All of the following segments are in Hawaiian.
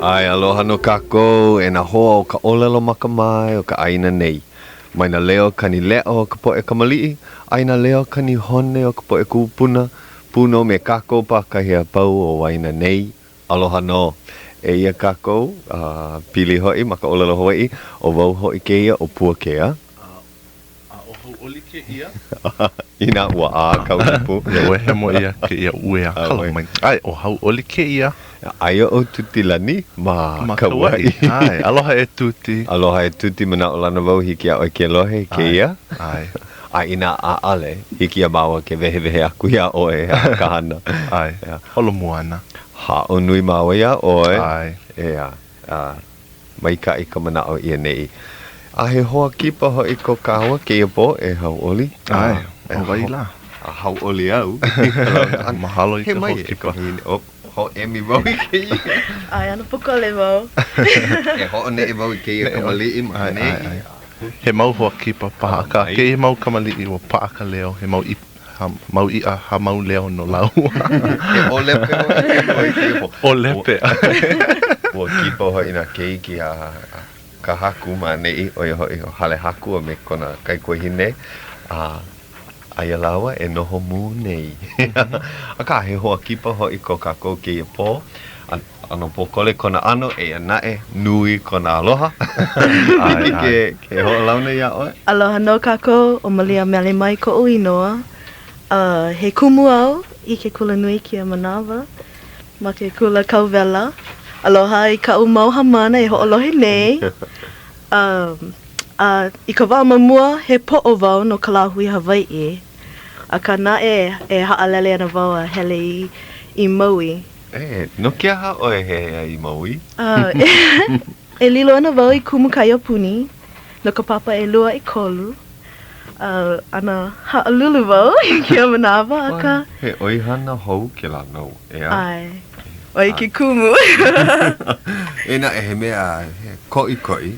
ʻAe, aloha nō kākou e nā hoa o ka ʻōlelo makamae o ka ʻāina nei. Mai nā leo kani leʻa o ka poʻe kamaliʻi, a i nā leo kani hone o ka poʻe kūpuna, pū nō me kākou pākahi a pau o waena nei. Aloha nō. Eia kākou, a pili hoʻi ma ka ʻōlelo Hawaiʻi, ʻo wau hoʻi kēia ʻo Puakea. A ʻo Hauʻoli kēia. Inā ua ʻā kāu ipu. Ia ua hemo ʻia kēia uē a kala mai. ʻAe, ʻo Hauʻoli kēia. Aia ʻo Tutilani ma Kauaʻi. ʻAe, aloha e Tuti. Aloha e Tuti, manaʻolana wau hiki iā ʻoe ke lohe i kēia. ʻAe. A inā ʻaʻale, hiki iā māua ke wehewehe aku iā ʻoe he aha ka hana. ʻAe, holomua ana. Haʻo nui māua iā ʻoe. ʻAe. ʻEā, a maikaʻi ka manaʻo i ʻaneʻi. A he hoa kipa hoʻi ko kāua kēia pō e hauʻoli. ʻAe, ʻo wai lā? A hauʻoli au i ka launa ʻana. Mahalo i ka hoa kipa. Hoʻēmi wau i kēia. ʻAe, ʻano pōkole wau. E hoʻoneʻe wau i kēia kamaliʻi ma ʻaneʻi. He mau hoa kipa paha, akā kēia mau kamaliʻi ua paʻa ka leo, he mau mau iʻa hāmau leo nō lāua. He ʻōlepe hoʻi kēia i kēia pō. ʻŌlepe. Ua kipa hoʻi nā keiki a ka haku ma ʻaneʻi, ʻo ia hoʻi ʻo Hale Haku a me kona kaikuahine, a aia lāua e noho mū nei. Akā, he hoa kipa hoʻi ko kākou kēia pō, ʻano pōkole kona ʻano, eia naʻe, nui kona aloha. Hiki ke, ke hoʻolauna iā ʻoe? Aloha nō kākou, ʻo Malia Malemai koʻu inoa. Uh, he kumu au i ke kulanui kēia manawa ma ke kula Kauwela. Aloha i kaʻu mau haumāna e hoʻolohe nei. Um, a i ka wā ma mua, he poʻo wau no ka lāhui Hawaiʻi. Akā naʻe, e haʻalele ana wau a hele i, i Maui. E, no ke aha ʻoe hele ai i Maui? Uh, e lilo ana wau i kumu kaiapuni no ka papa ʻelua ʻekolu. Uh, ʻano haʻalulu wau i kēia manawa, akā. He ʻoihana hou kēlā nou, ʻeā? ʻAe. ʻO ia ke kumu. Eia naʻe, he mea he koʻikoʻi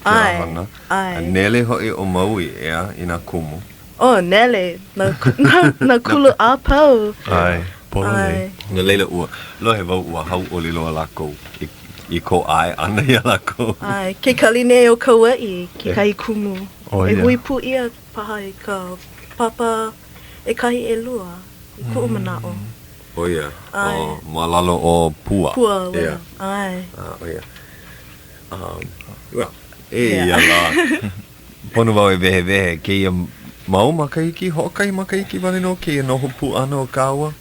kēlā hana. ʻAe, ʻae. A nele hoʻi ʻo Maui, ʻeā, i nā kumu. Oh, nele nā, nā, nā kula a pau. ʻAe, pololei. No laila, ua lohe wau ua hauʻoli loa lākou i, i kou ʻae ʻana iā lākou. ʻAe, ke kali nei o Kauaʻi, kekahi kumu. ʻO E ia. hui pū ʻia paha i ka papa ʻekahi ʻelua, i kuʻu manaʻo. ʻO ia, ʻo ma lalo o Pua. Pua, well, ʻae. ʻO ia. Um, well, eia lā. Pono wau e wehewehe kēia mau makahiki, hoʻokahi makahiki wale nō kēia noho pū ʻana o kāua.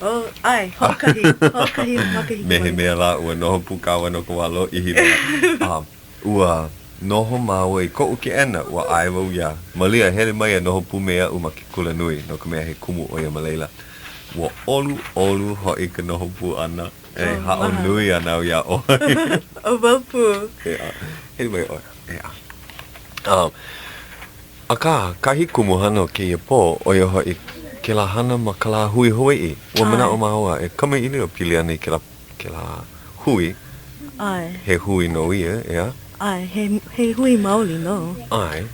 Oh, ʻae, hoʻokahi, hoʻokahi makahiki. Me he mea lā ua noho pū kāua no ka wā lōʻihi loa. Um, ua noho māua i koʻu keʻena, ua ʻae wau iā Malia e hele mai a noho pū me aʻu ma ke kulanui, no ka mea he kumu ʻo ia ma laila. Ua ʻoluʻolu hoʻi ka noho pū ʻana. E haʻo nui ana au iā ʻoe. ʻO wau pū. ʻEā, hele mai ʻoe. ʻEā. Um, akā, kahi kumuhana o kēia pō, ʻo ia hoʻi kēlā hana ma ka lāhui Hawaiʻi. Ua manaʻo māua e kamaʻilio pili ana i kēlā, kēlā hui. ʻAe. He hui nō ia, ʻeā? ʻAe, he, he hui maoli nō. ʻAe.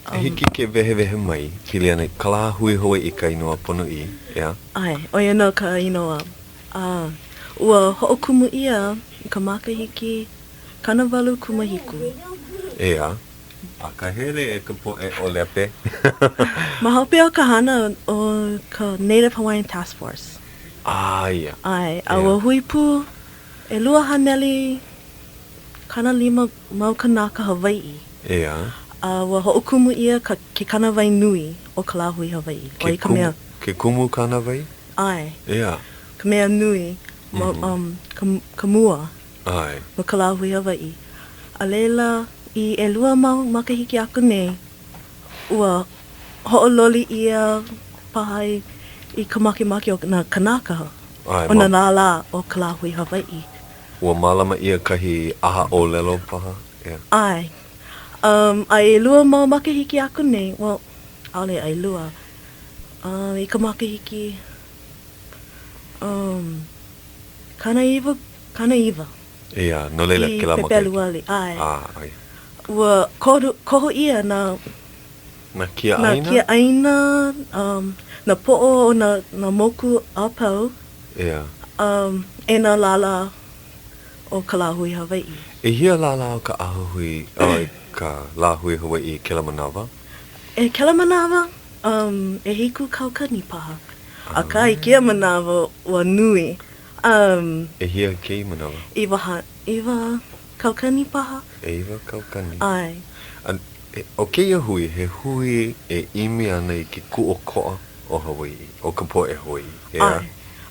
Hiki ke wehewehe mai pili ana i ka lāhui Hawaiʻi ka inoa ponoʻī, ʻeā? ʻAe, ʻo ia nō ka inoa. A ua hoʻokumu ʻia i ka makahiki 87. ʻEā, akahele e ka poʻe ʻōlepe. Ma hope o ka hana o ka Native Hawaiian Task Force. Aia. ʻAe, a ua hui pū 250 mau kānaka Hawaiʻi. ʻEā. A ua hoʻokumu ʻia ka ke kānāwai nui o ka lāhui Hawaiʻi. ʻO ia ka mea. Ke kumu kānāwai? ʻAe. ʻEā. Ka mea nui, ma, um, ka, ka mua. ʻAe. No ka lāhui Hawaiʻi. A laila, i ʻelua mau makahiki aku nei, ua hoʻololi ʻia paha i, i ka makemake o nā kānaka ʻAe, o nā lālā o ka lāhui Hawaiʻi. Ua mālama ʻia kahi ʻaha ʻōlelo paha, ʻeā? ʻAe. Um, a ʻelua mau makahiki aku nei, well, ʻaʻole ʻelua, uh, i ka makahiki, um, 90, 90. ʻEā, no laila I kēlā makahiki. Pepeluali, ʻae. A, ʻae. Ua kohu, koho ʻia nā. Nā kiaʻāina? Nā kiaʻāina, um, nā poʻo o nā, nā moku a pau. ʻEā. Um, e nā lālā. o ka lāhui Hawaiʻi. ʻEhia lālā o ka ʻahahui, ʻoe, ka lāhui Hawaiʻi i kēlā manawa? I kēlā manawa, um, 7,000 paha. Akā, i kēia manawa, ua nui. Um. ʻEhia i kēia manawa? Iwaha, 9,000 paha. 9,000. ʻAe. A, ʻo kēia hui, he hui e ʻimi ana i ke kūʻokoʻa o Hawaiʻi, o ka poʻe Hawaiʻi, ʻeā? ʻAe.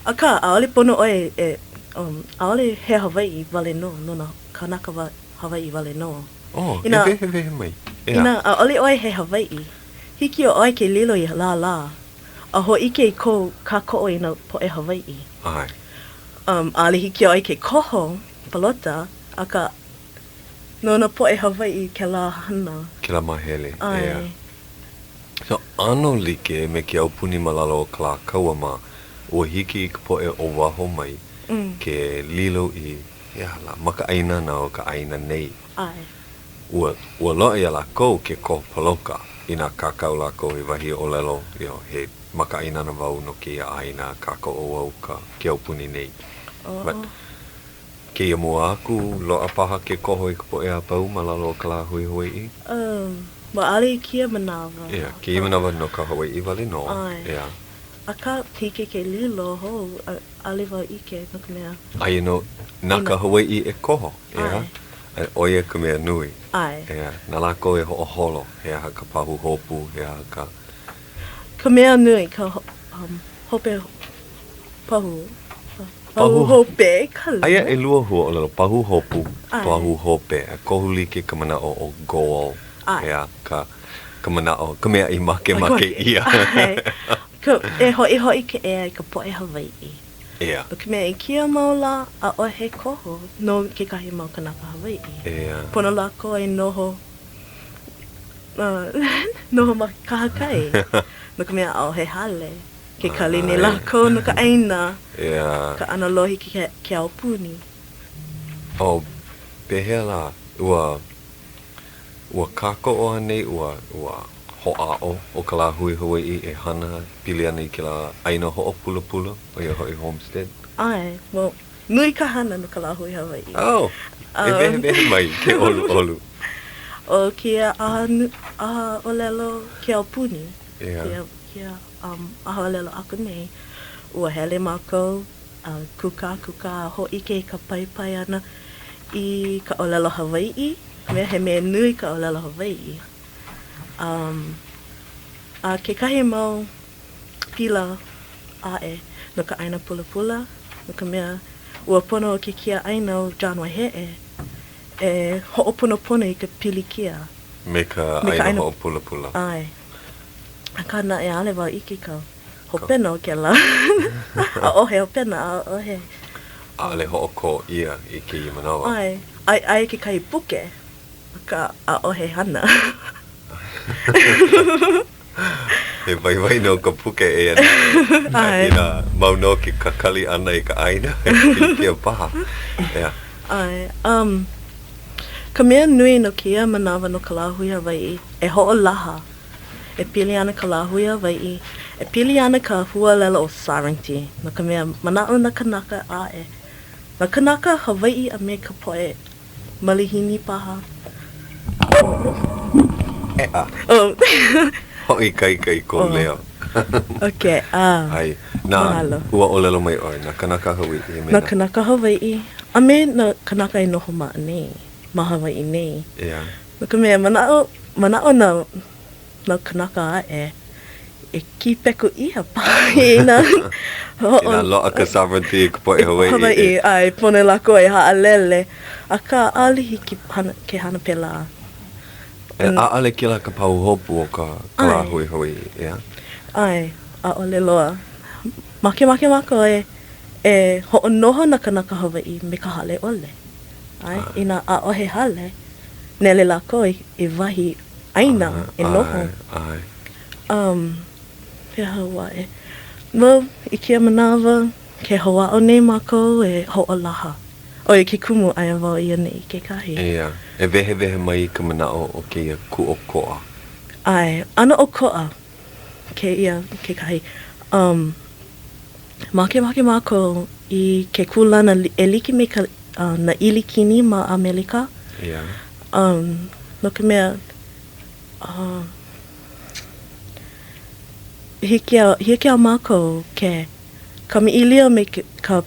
Akā, ʻaʻole pono ʻoe e, um, ʻaʻole he Hawaiʻi wale nō, no nā kānaka Hawaiʻi wale nō. Oh, e wehewehe mai, ʻeā. Inā ʻaʻole ʻoe he Hawaiʻi, hiki iā ʻoe ke lilo i lālā a hōʻike i kou kākoʻo i nā poʻe Hawaiʻi. ʻAe. Um, ʻaʻole hiki iā ʻoe ke koho balota, akā, no nā poʻe Hawaiʻi kēlā hana. Kēlā māhele, ʻeā. ʻAe. So, ʻano like me ke aupuni ma lalo o Kalākaua mā, ua hiki i ka poʻe o waho mai ke lilo i, he aha lā, makaʻāinana o ka ʻāina nei. ʻAe. Ua, ua loaʻa iā lākou ke koho paloka inā kākau lākou he wahi ʻōlelo, you know, he makaʻāinana wau no kēia ʻāina, kākoʻo wau ka, ke aupuni nei. But, kēia mua aku, loaʻa paha ke koho i ka poʻe a pau ma lalo o ka lāhui Hawaiʻi? Um, well, ʻaʻole i kēia manawa. ʻEa, kēia manawa no ka Hawaiʻi wale nō. ʻAe. ʻEa. Akā, hiki ke lilo hou, ʻaʻole wau ʻike, no ka mea. Aia nō, na ka Hawaiʻi e koho, ʻeā? ʻAe. A ʻo ia ka mea nui. ʻAe. ʻEa, na lākou e hoʻoholo, he aha ka pahuhopu, he aha ka. Ka mea nui, ka um, hope pahu, pahu hope, ka lua. Aia ʻelua huaʻōlelo, pahu hopu, pahu hope. A kohu like ka manaʻo o goal. ʻAe. ʻEa, ka, ka manaʻo, ka mea i makemake ʻia. ʻAe. Ka, e hoʻihoʻi ke ea i ka poʻe Hawaiʻi. ʻEa. No ka mea, i kēia mau lā, ʻaʻohe koho no kekahi mau kanaka Hawaiʻi. ʻEa. Pono lākou e noho, noho ma kahakai, no ka mea, ʻaʻohe hale. Ke kali nei lākou no ka ʻāina, ʻEa. ka ʻano lohi ke, ke aupuni. Oh, pehea lā, ua, ua kākoʻo anei, ua, ua hoʻāʻo ʻo ka lāhui Hawaiʻi e hana pili ana i kēlā ʻāina hoʻopulapula, ʻo ia hoʻi homestead? ʻAe, well, nui ka hana no ka lāhui Hawaiʻi. Oh, e wehewehe mai ke ʻoluʻolu. ʻO kēia ʻaha, ʻaha ʻōlelo ke aupuni, ʻEa. kēia, kēia um, ʻahaʻōlelo aku nei, ua hele mākou a kūkākūkā a hōʻike i ka paipai ʻana i ka ʻōlelo Hawaiʻi, mea he mea nui ka ʻōlelo Hawaiʻi. Um, a kekahi mau pila aʻe no ka ʻāina pulapula, no ka mea, ua pono ke kiaʻāina ʻo John Waiheʻe e hoʻoponopono i ka pilikia. Me ka ʻāina hoʻopulapula. ʻAe. Akā naʻe, ʻaʻole wau ʻike i ka hopena o kēlā. ʻAʻohe hopena, ʻaʻohe. ʻAʻole hoʻokō ʻia i kēia manawa. ʻAe, ʻae, aia kekahi puke, akā ʻaʻohe hana. He waiwai nō ka puke eia naʻe. ʻAe. Inā mau nō ke kakali ʻana i ka ʻāina, he pilikia paha. ʻEa. ʻAe. Um, ka mea nui no kēia manawa no ka lāhui Hawaiʻi, e hoʻolaha e pili ana ka lāhui Hawaiʻi, e pili ana ka huaʻōlelo ʻo sovereignty, no ka mea, manaʻo nā kanaka aʻe, nā kanaka Hawaiʻi a me ka poʻe malihini paha. ʻEa. Oh. Hoʻoikaika i kou leo. Okay, uh, ʻAe, nā, mahalo. ua ʻōlelo mai ʻoe, nā kanaka Hawaiʻi a me Nā nā. kanaka Hawaiʻi a me nā kanaka e noho ma ʻaneʻi, ma Hawaiʻi nei. ʻEa. No ka mea, manaʻo, manaʻo nā, nā kanaka aʻe e kīpeku ʻia paha inā hoʻo. Inā loaʻa ka sovereignty i ka poʻe Hawaiʻi. Hawaiʻi, ʻae, pono lākou e haʻalele, akā ʻaʻole hiki hana, ke hana pēlā. E, ʻaʻole kēlā ka pahuhopu o ka, ka lāhui Hawaiʻi, ʻeā? ʻAe, ʻaʻole loa. Makemake mākou e, e hoʻonoho nā kanaka Hawaiʻi me ka hale ʻole. ʻAe, inā ʻaʻohe hale, nele lākou i wahi ʻāina e noho. ʻAe, ʻae. Um, he aha hou aʻe? Well, i kēia manawa, ke hoʻāʻo nei mākou e hoʻolaha. ʻO ia ke kumu aia wau i ʻaneʻi kekahi. ʻEa, e wehewehe mai i ka manaʻo o kēia kūʻokoʻa. ʻAe, ʻano ʻokoʻa kēia kekahi. Um, makemake mākou i ke kūlana e like me ka. nā ʻIlikini ma ʻAmelika. ʻEā. Um, no ka mea, uh, hiki iā, hiki iā mākou ke kamaʻilio me ke, ka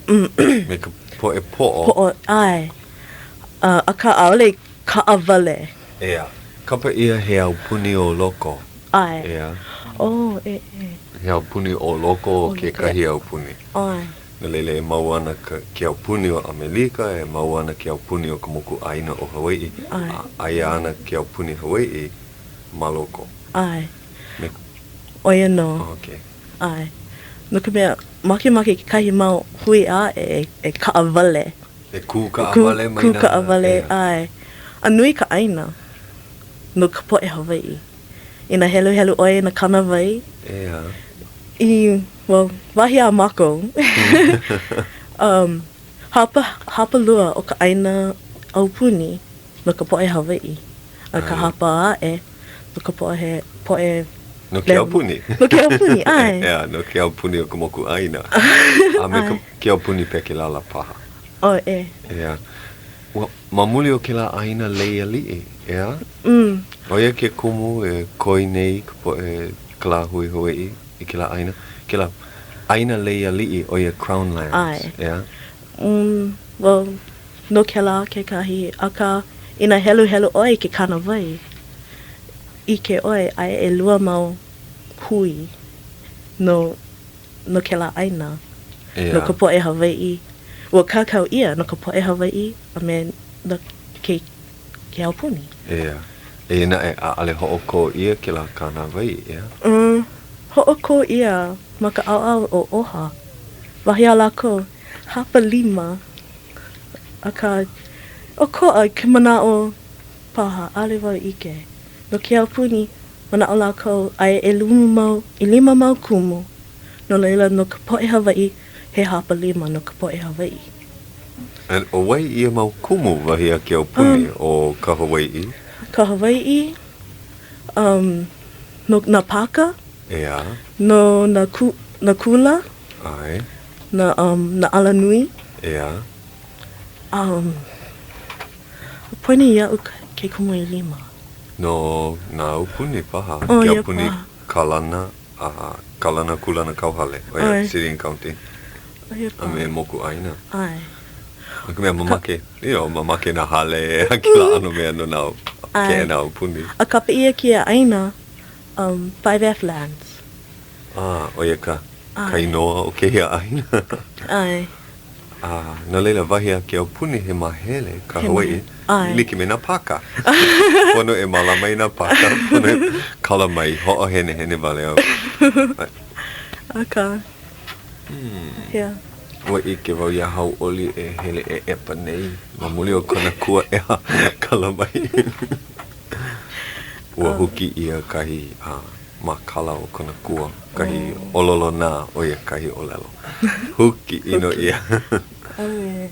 Me ka poʻe poʻo. Poʻo, ʻae. Uh, akā ʻaʻole kaʻawale. ʻEā. Kapa ʻia he aupuni o loko. ʻAe. ʻEā. Oh, e, e. He aupuni o loko o kekahi aupuni. ʻAe. No laila, e mau ana ka, ke aupuni o ʻAmelika, e mau ana ke aupuni o ka mokuʻāina o Hawaiʻi, ʻAe. a aia ana ke aupuni Hawaiʻi ma loko. ʻAe. Me. ʻO ia nō. Okay. ʻAe. No ka mea, makemake kekahi mau hui aʻe e, e kaʻawale. E kū kaʻawale mai Kū nā, kaʻawale, ʻeā. ʻae. A nui ka ʻāina no ka poʻe Hawaiʻi. Inā heluhelu ʻoe i nā kānāwai. ʻEā. I, well, wahi a mākou, um, hapa, hapalua o ka ʻāina aupuni no ka poʻe Hawaiʻi. A ka hapa aʻe no ka poʻe, poʻe No ke aupuni. No ke aupuni, ʻae. ʻEā, no ke aupuni o ka mokuʻāina. A me ka, ke aupuni pekelala paha. Oh, e. ʻEā. Ua, ma muli o kēlā ʻāina lei aliʻi, ʻeā? Mm. ʻO ia ke kumu e koi nei ka poʻe ka lāhui Hawaiʻi i kēlā ʻāina, kēlā ʻāina lei aliʻi, ʻo ia Crown Lands, ʻAe. ʻeā? Mm, well, no kēlā kekahi, akā, inā heluhelu ʻoe i ke kānāwai, ʻike ʻoe aia ʻelua mau hui no, no kēlā ʻāina, no ka poʻe Hawaiʻi. Ua kākau ʻia no ka poʻe Hawaiʻi a me no ke, ke aupuni. ʻEā. Eia naʻe, ʻaʻole hoʻokō ʻia kēlā kānāwai, ʻeā? Mm, hoʻokō ʻia ma ka ʻaoʻao o OHA. Wahi a lākou, hapalima. Akā, ʻokoʻa ke manaʻo paha, ʻaʻole wau ʻike. No ke aupuni, manaʻo lākou, aia ʻelima mau, ʻelima mau kumu. No laila, no ka poʻe Hawaiʻi, he hapalima no ka poʻe Hawaiʻi. And ʻo wai ia mau kumu, wahi a ke aupuni, ʻo ka Hawaiʻi? Ka Hawaiʻi, um, no nā pāka. ʻEā. No nā ku, nā kula. ʻAe. Nā, um, nā alanui. ʻEā. Um, poina iaʻu ke kumu ʻelima. No nā aupuni paha, Oh, ke ia aupuni paha. kalana, a kalana kūlanakauhale, ʻo ia ʻAe. City and County, ʻO ia a paha. me mokuʻāina. ʻAe. No ka mea, mamake, you know, mamake nā hale a kēlā ʻano mea no nā ʻAe. keʻena aupuni. A kapa ʻia kēia ʻāina, um, 5F Lands. Ah, ʻo ia ka, ka ʻAe. inoa o kēia ʻāina. ʻAe. A no laila, wahi a ke aupuni, he māhele ka He Hawaiʻi, māhele, ʻae. like me nā pāka. Pono e mālama i nā pāka, pono e kala mai, hoʻohenehene wale au. Akā, yeah. Ua ʻike wau iā Hauʻoli e hele ʻeʻepa nei ma muli o kona kua ʻeha kala mai. Ua huki ʻia kahi a mākala o kona kua, kahi ʻololonā, ʻo ia kahi ʻōlelo. Huki ʻino ʻia.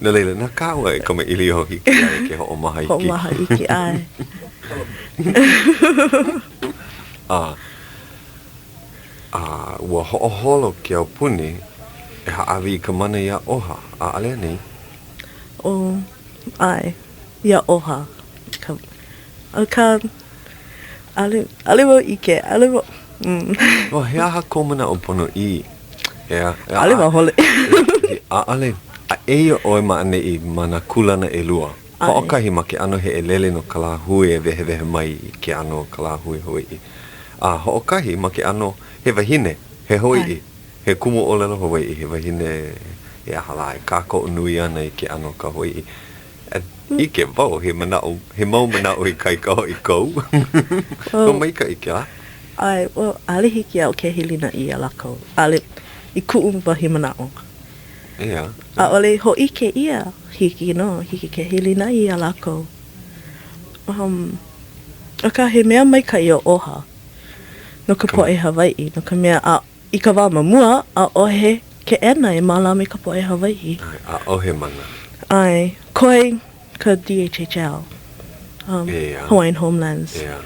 No laila, na kāua e kamaʻilio hiki iā ia ke hoʻomaha iki. Hoʻomaha iki, ʻae. A, a ua hoʻoholo ke aupuni e hāʻawi i ka mana iā OHA, ʻaʻole anei? Oh, ʻae, iā OHA. Ka, akā, ʻAʻole, ʻaʻole wau ʻike, ʻaʻole wau, mm. Well, he aha kou manaʻo ponoʻī? ʻEā, ʻAʻole wau hole. ʻAʻole. A eia ʻoe ma ʻaneʻi ma nā kūlana ʻelua. Hoʻokahi ma ke ʻano he ʻelele no ka lāhui e wehewehe mai i ke ʻano o ka lāhui Hawaiʻi. A hoʻokahi ma ke ʻano he wahine, he Hawaiʻi, he kumu ʻōlelo Hawaiʻi, he wahine he aha lā, e kākoʻo nui ana i ke ʻano o ka Hawaiʻi. ʻIke wau, he manaʻo, he mau manaʻo ikaika hoʻi kou. Ua maikaʻi kēlā. ʻAe, well, ʻaʻole hiki iaʻu ke hilinaʻi iā lākou. ʻAʻole, i kuʻu wahi manaʻo. ʻEā. ʻAʻole hōʻike ʻia, hiki nō, hiki ke hilinaʻi iā lākou. Um, akā, he mea maikaʻi ʻo OHA no ka poʻe Hawaiʻi, no ka mea, a I ka wā ma mua, ʻaʻohe keʻena e mālama i ka poʻe Hawaiʻi. ʻAe, ʻaʻohe mana. ʻAe, koe ka DHHL, um, ʻEā. Hawaiian Home Lands. ʻEā.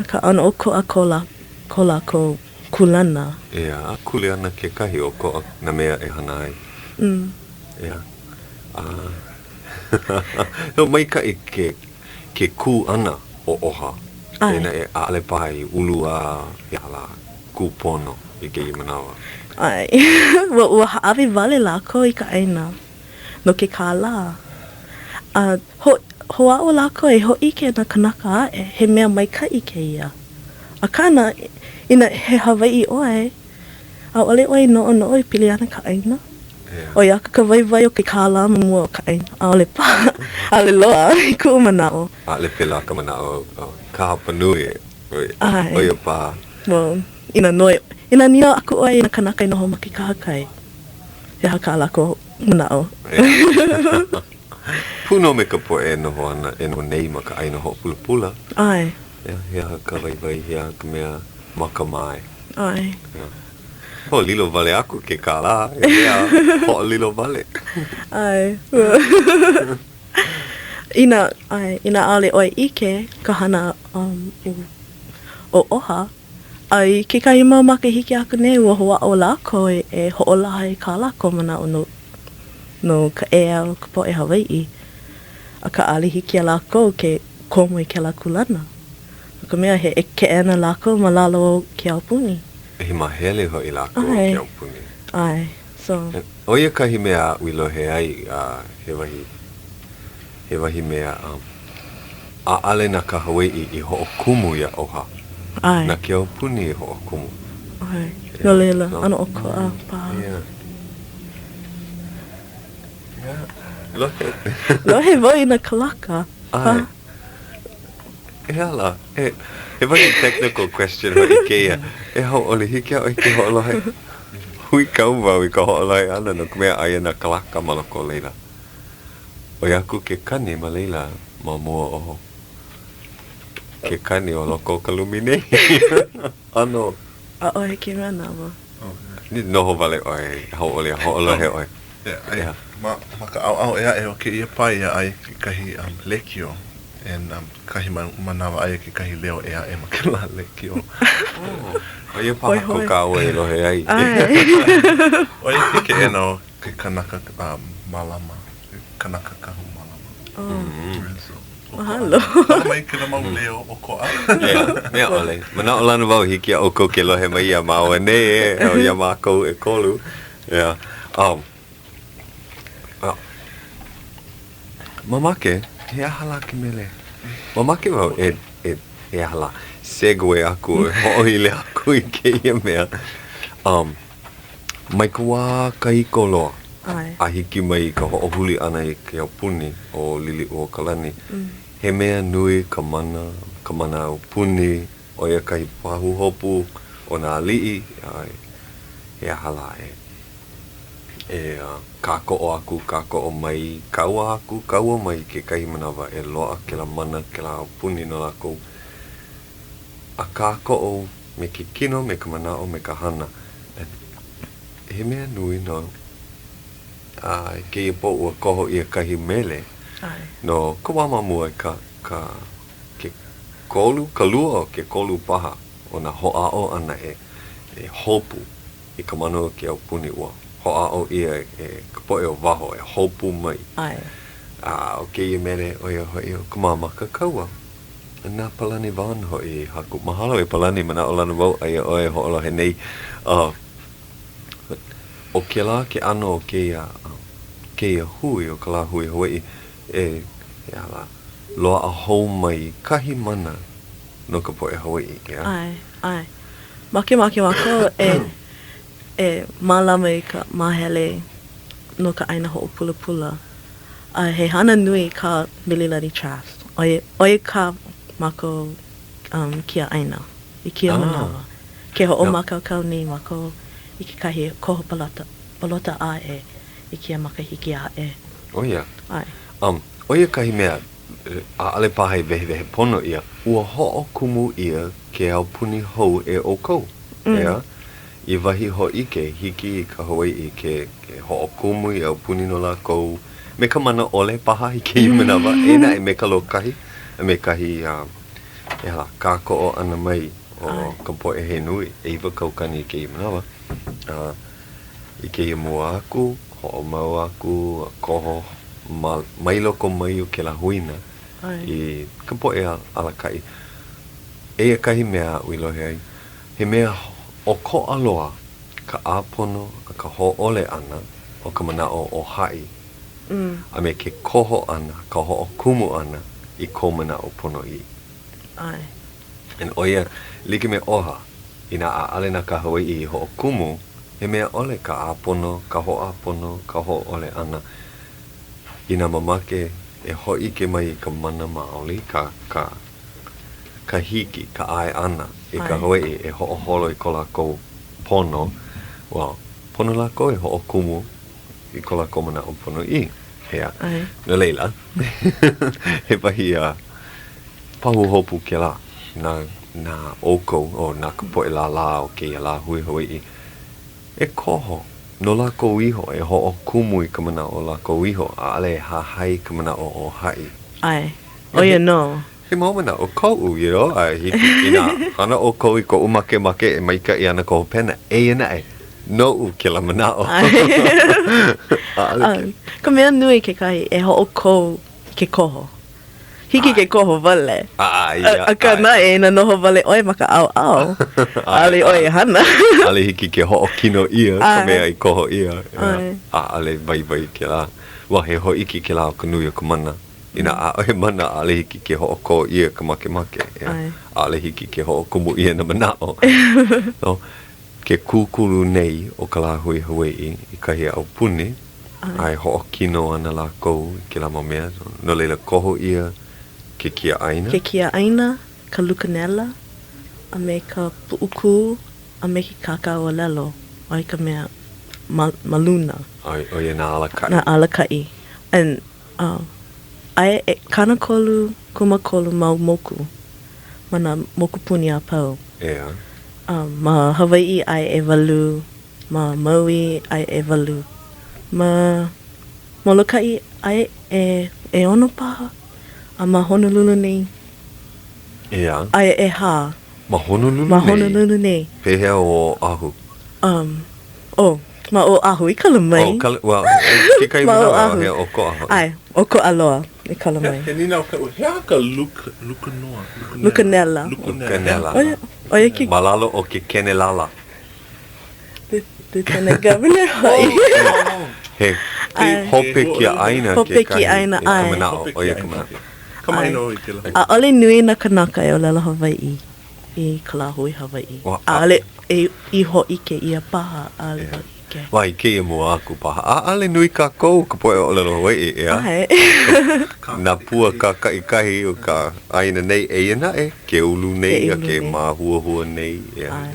Akā, ʻano ʻokoʻa ko lā, ko lākou kūlana. ʻEā, a kuleana kekahi ʻokoʻa nā mea e hana ai. Mm. ʻEā. No maikaʻi ke ke kū ʻana o oha, eia naʻe ʻaʻole paha i ulu a he aha lā, kūpono i kēia manawa. ʻAe. Ua ua hāʻawi wale lākou i ka ʻāina no ke kālā. A ho hoʻāʻo lākou e hōʻike nā kanaka aʻe he mea maikaʻi kēia. Akā na, inā he Hawaiʻi ʻoe, ʻAʻole ʻoe i noʻonoʻo e pili ana ka ʻāina? ʻOi aku ka waiwai o ke kālā ma mua o ka ʻāina? ʻAʻole paha. ʻAʻole loa i kuʻu manaʻo. ʻAʻole pēlā ka manaʻo o ka hapanui, ʻo ia paha. Well, inā noi, inā nīnau aku ʻoe i nā kanaka i noho ma ke kahakai, he aha kā lākou manaʻo? Pū nō me ka poʻe e noho ana, e noho nei ma ka ʻāina hoʻopulapula. ʻAe. He aha ka waiwai, he aha ka mea makamae? ʻAe. Hoʻolilo wale aku ke kālā, he mea hoʻolilo wale. ʻAe. Inā, ʻae, inā ʻaʻole ʻoe ʻike ka hana um, o oha, a i kekahi mau makahiki aku nei, ua hoʻāʻo lākou e, e hoʻolaha i kā lākou manaʻo no, no ka ea o ka poʻe Hawaiʻi. Akā ʻaʻole hiki iā lākou ke komo i kēlā kūlana. No ka mea, he keʻena lākou ma lalo o ke aupuni. He māhele hoʻi lākou o ke aupuni. ʻAe. So. ʻO ia kahi mea aʻu i lohe ai, he wahi, he wahi mea, ʻaʻole na ka Hawaiʻi i hoʻokumu iā oha. ʻAe. Na ke aupuni i hoʻokumu. ʻAe. No laila, ʻano ʻokoʻa paha. Yeah. Yeah. Lohe. Lohe wau i nā kalaka. ʻAe. He aha lā? He, he wahi technical question hoʻi kēia. E hauʻoli, hiki iā ʻoe ke hoʻolohe? Huikau wau i ka hoʻolohe ʻana no ka mea aia nā kalaka ma loko o laila. ʻOi aku ke kani ma laila ma mua o ke kani o loko o ka lumi nei. ʻAno. ʻAʻohe kēia manawa. Noho wale ʻoe, hauʻoli a hoʻolohe ʻoe. Yeah, ma, ma ka ʻaoʻao ʻē aʻe o kēia paia aia kekahi um, lēkiō, and um, kahi manawa aia kekahi leo ʻē aʻe ma kēlā lēkiō. Oh, ʻo ia paha ko kāua i lohe ai. ʻO ia ke keʻena o ke kanaka um, mālama, ke kanaka kahu mālama. Oh. Mm-hmm. So, Mahalo. Lohe mai kēlā mau leo ʻokoʻa. Yeah, mea ʻole. Manaʻolana wau hiki iā ʻoukou ke lohe mai iā māua nei, e, o iā mākou ʻekolu. Yeah. Um, uh, mamake, he aha lā ke mele? Mamake wau e, e, he aha lā, segue aku, e hoʻohili aku i kēia mea. Um, mai ka wā kahiko loa a hiki mai i ka hoʻohuli ʻana i ke aupuni o Liliʻuokalani, he mea nui ka mana, ka mana aupuni, ʻo ia kahi pahuhopu o nā aliʻi, a he aha lā e, e kākoʻo aku, kākoʻo mai, kaua aku, kaua mai kekahi manawa e loaʻa kēlā mana, kēlā aupuni no lākou. A kākoʻo me ke kino, me ka manaʻo, me ka hana. He mea nui nō. A i kēia pō ua koho ʻia kahi mele no ka wā ma mua i ka, ka, ke kolu, ka lua o ke kolu paha o nā hoʻāʻo ʻana e, e hopu i ka mana o ke aupuni. Ua hoʻāʻo ʻia e ka poʻe o waho e hopu mai. A ʻo kēia mele, ʻo ia hoʻi ʻo ka Māmaka Kaua. Na Palani Vaughn hoʻi i haku. Mahalo e Palani, manaʻolana wau aia ʻoe e hoʻolohe nei. Uh, ʻo kēlā ke ʻano o kēia, kēia hui, o ka lāhui Hawaiʻi, e, he aha lā, loaʻa hou mai kahi mana no ka poʻe Hawaiʻi, ʻeā? ʻAe, ʻae. Makemake mākou e, e mālama i ka māhele no ka ʻāina hoʻopulapula. A he hana nui kā Mililani Trust, ʻo ia, ʻo ia kā mākou um, kiaʻāina i kēia manawa. Ke hoʻomākaukau nei mākou i kekahi koho palota, palota ʻae i kēia makahiki aʻe. ʻO ia. ʻAe. Um, ʻo ia kahi mea, ʻaʻole paha i wehewehe pono ʻia, ua hoʻokumu ʻia ke aupuni hou e ʻoukou, ʻeā? I wahi hōʻike, hiki i ka Hawaiʻi ke hoʻokumu i aupuni no lākou, me ka mana ʻole paha i kēia manawa, eia naʻe me ka lōkahi a me kahi he aha lā, kākoʻo ʻana mai o ka poʻe he nui, 9,000 i kēia manawa. A i kēia mua aku, hoʻomau aku a koho. ma, mai loko mai o kēlā huina i ka poʻe alakaʻi. Eia kahi mea aʻu i lohe ai, he mea ʻokoʻa loa ka ʻāpono a ka hōʻole ʻana o ka manaʻo o haʻi a me ke koho ʻana, ka hoʻokumu ʻana i kou manaʻo ponoʻī. ʻAe. And ʻo ia, like me oha, inā ʻaʻole na ka Hawaiʻi i hoʻokumu, he mea ʻole ka ʻāpono, ka hoʻāpono, ka hōʻole ʻana. Inā mamake e hōʻike mai i ka mana maoli, ka, ka, ka hiki, ka ʻae ʻana i ka Hawaiʻi e hoʻoholo i ko lākou pono, well, pono lākou e hoʻokumu i ko lākou manaʻo ponoʻī. ʻEā. No laila, he wahi a pahuhopu kēlā na, na ʻoukou, oh, na ka poʻe lālā o kēia lāhui Hawaiʻi e koho no lākou iho, e hoʻokumu i ka manaʻo o lākou iho, ʻaʻole e hahai i ka manaʻo o haʻi. ʻAe, ʻo ia nō. He mau manaʻo koʻu, you know, a hiki inā hana ʻoukou i koʻu makemake e maikaʻi ana ka hopena, eia naʻe, noʻu kēlā manaʻo. ʻAʻole ke. Ka mea nui kekahi e hoʻokō i ke koho. Hiki ke koho wale. Akā naʻe, inā noho wale ʻoe ma ka ʻaoʻao, ʻaʻole ʻoe e hana. ʻAʻole hiki ke hoʻokino ʻia ka mea i koho ʻia. ʻAʻole waiwai kēlā. Ua he hōʻike kēlā o ka nui o ka mana. Inā ʻaʻohe mana, ʻaʻole hiki ke hoʻokō ʻia ka makemake. ʻAʻole hiki ke hoʻokumu ʻia nā manaʻo. No ke kūkulu nei o ka lāhui Hawaiʻi i kahi aupuni, a e hoʻokino ana lākou i kēlā mau mea. No laila, koho ʻia ke kiaʻāina. Ke kiaʻāina, ka lukanela, a me ka puʻukū, a me ke kākāʻōlelo, ʻo ia ka mea ma, ma luna. ʻO ia nā alakaʻi. Nā alakaʻi. And, um, aia e 30 kūmākolu mau moku ma nā mokupuni a pau. ʻEā. Um, ma Hawaiʻi aia ʻewalu, ma Maui aia ʻewalu, ma Molokaʻi aia e ʻeono paha, a ma Honolulu nei ʻEā. aia ʻehā. Ma Honolulu nei? Ma Honolulu nei. Pehea ʻo Oʻahu? Um, oh, ma Oʻahu i kala mai. Oh, kala, well, kekahi manawa, he ʻokoʻa hoʻi. ʻAe, ʻokoʻa loa i kala mai. He nīnau kaʻu, he aha ka luk, lukanoa? Lukanela. Lukanela. ʻO ia, ʻo ia ke. Ma lalo o ke kenelala. Lieutenant Governor hoʻi. He hope kiaʻāina kekahi. Hope kiaʻāina, ʻae. Ka manaʻo, ʻo ia ka manaʻo. Kamaʻāina ʻoe i kēlā. ʻAʻole nui nā kānaka e ʻōlelo Hawaiʻi i ka lāhui Hawaiʻi. ʻAʻole i hōʻike ʻia paha, ʻaʻole hōʻike. Ua i kēia mua aku paha. ʻAʻole nui kākou ka poʻe ʻōlelo Hawaiʻi, ʻeā? ʻAe. Nā pua kākaʻikahi o ka ʻāina nei, eia naʻe, ke ulu nei a ke māhuahua nei, ʻeā. ʻAe.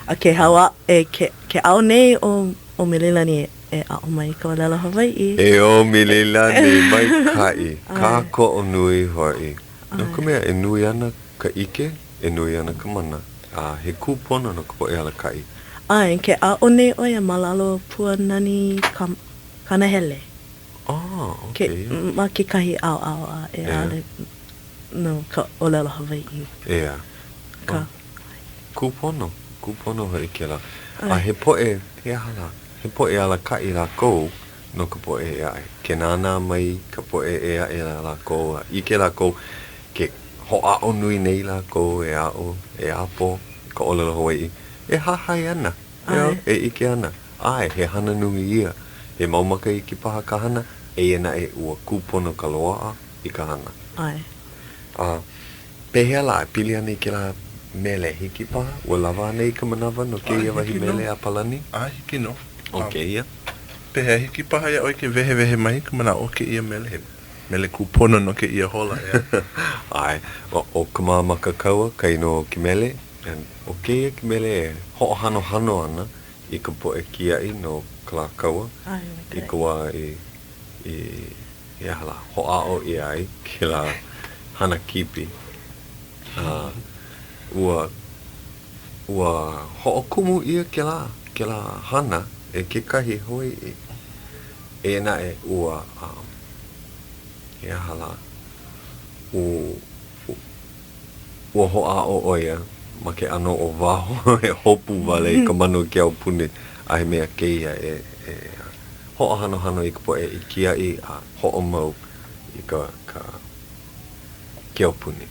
A ke hau aʻe, ke, ke ao nei ʻo, ʻo Mililani e aʻo mai i ka ʻōlelo Hawaiʻi. E ʻo Mililani, maikaʻi, kākoʻo nui hoʻi. No ka mea, e nui ana ka ʻike, e nui ana ka mana, a he kūpono no ka poʻe alakaʻi. ʻAe, ke aʻo nei ʻo ia ma lalo o Puanani Kanahele. Ah, okay. Ke, ma kekahi ʻaoʻao aʻe, ʻaʻole no ka ʻōlelo Hawaiʻi. ʻEā. Ka. Kūpono, kūpono hoʻi kēlā. A he poʻe, he aha lā, he poʻe alakaʻi lākou no ka poʻe ʻē aʻe. Ke nānā mai ka poʻe ʻē aʻe iā lākou a ʻike lākou ke hoʻāʻo nui nei lākou e aʻo, e ʻapo i ka ʻōlelo Hawaiʻi, e hahai ana, e ʻike ana, ʻae, he hana nui ia. He mau makahiki paha ka hana, eia naʻe ua kūpono ka loaʻa i ka hana. ʻAe. A Pehea lā, e pili ana i kēlā mele, hiki paha? Ua lawa anei ka manawa no kēia wahi mele a Palani? ʻAe, hiki nō. ʻO kēia? Pehea, hiki paha iā ʻoe ke wehewehe mai i ka manaʻo o kēia mele? He mele kūpono no kēia hola, ʻeā? ʻAe, ʻo Ka Māmaka Kaua ka inoa o ke mele, and ʻo kēia ke mele e hoʻohanohano ana i ka poʻe kiaʻi no Kalākaua i ka wā i i He aha lā, hoʻāʻo ʻia ai kēlā hana kipi, a ua, ua hoʻokumu ʻia kēlā, kēlā hana e kekahi Hawaiʻi. Eia naʻe, ua, um, he aha lā, u, ua hoʻāʻo ʻo ia ma ke ʻano o waho e hopu wale i ka manu o ke aupuni, a he mea kēia e, e. hoʻohanohano i ka poʻe i kiaʻi a hoʻomau i ka ka ke aupuni.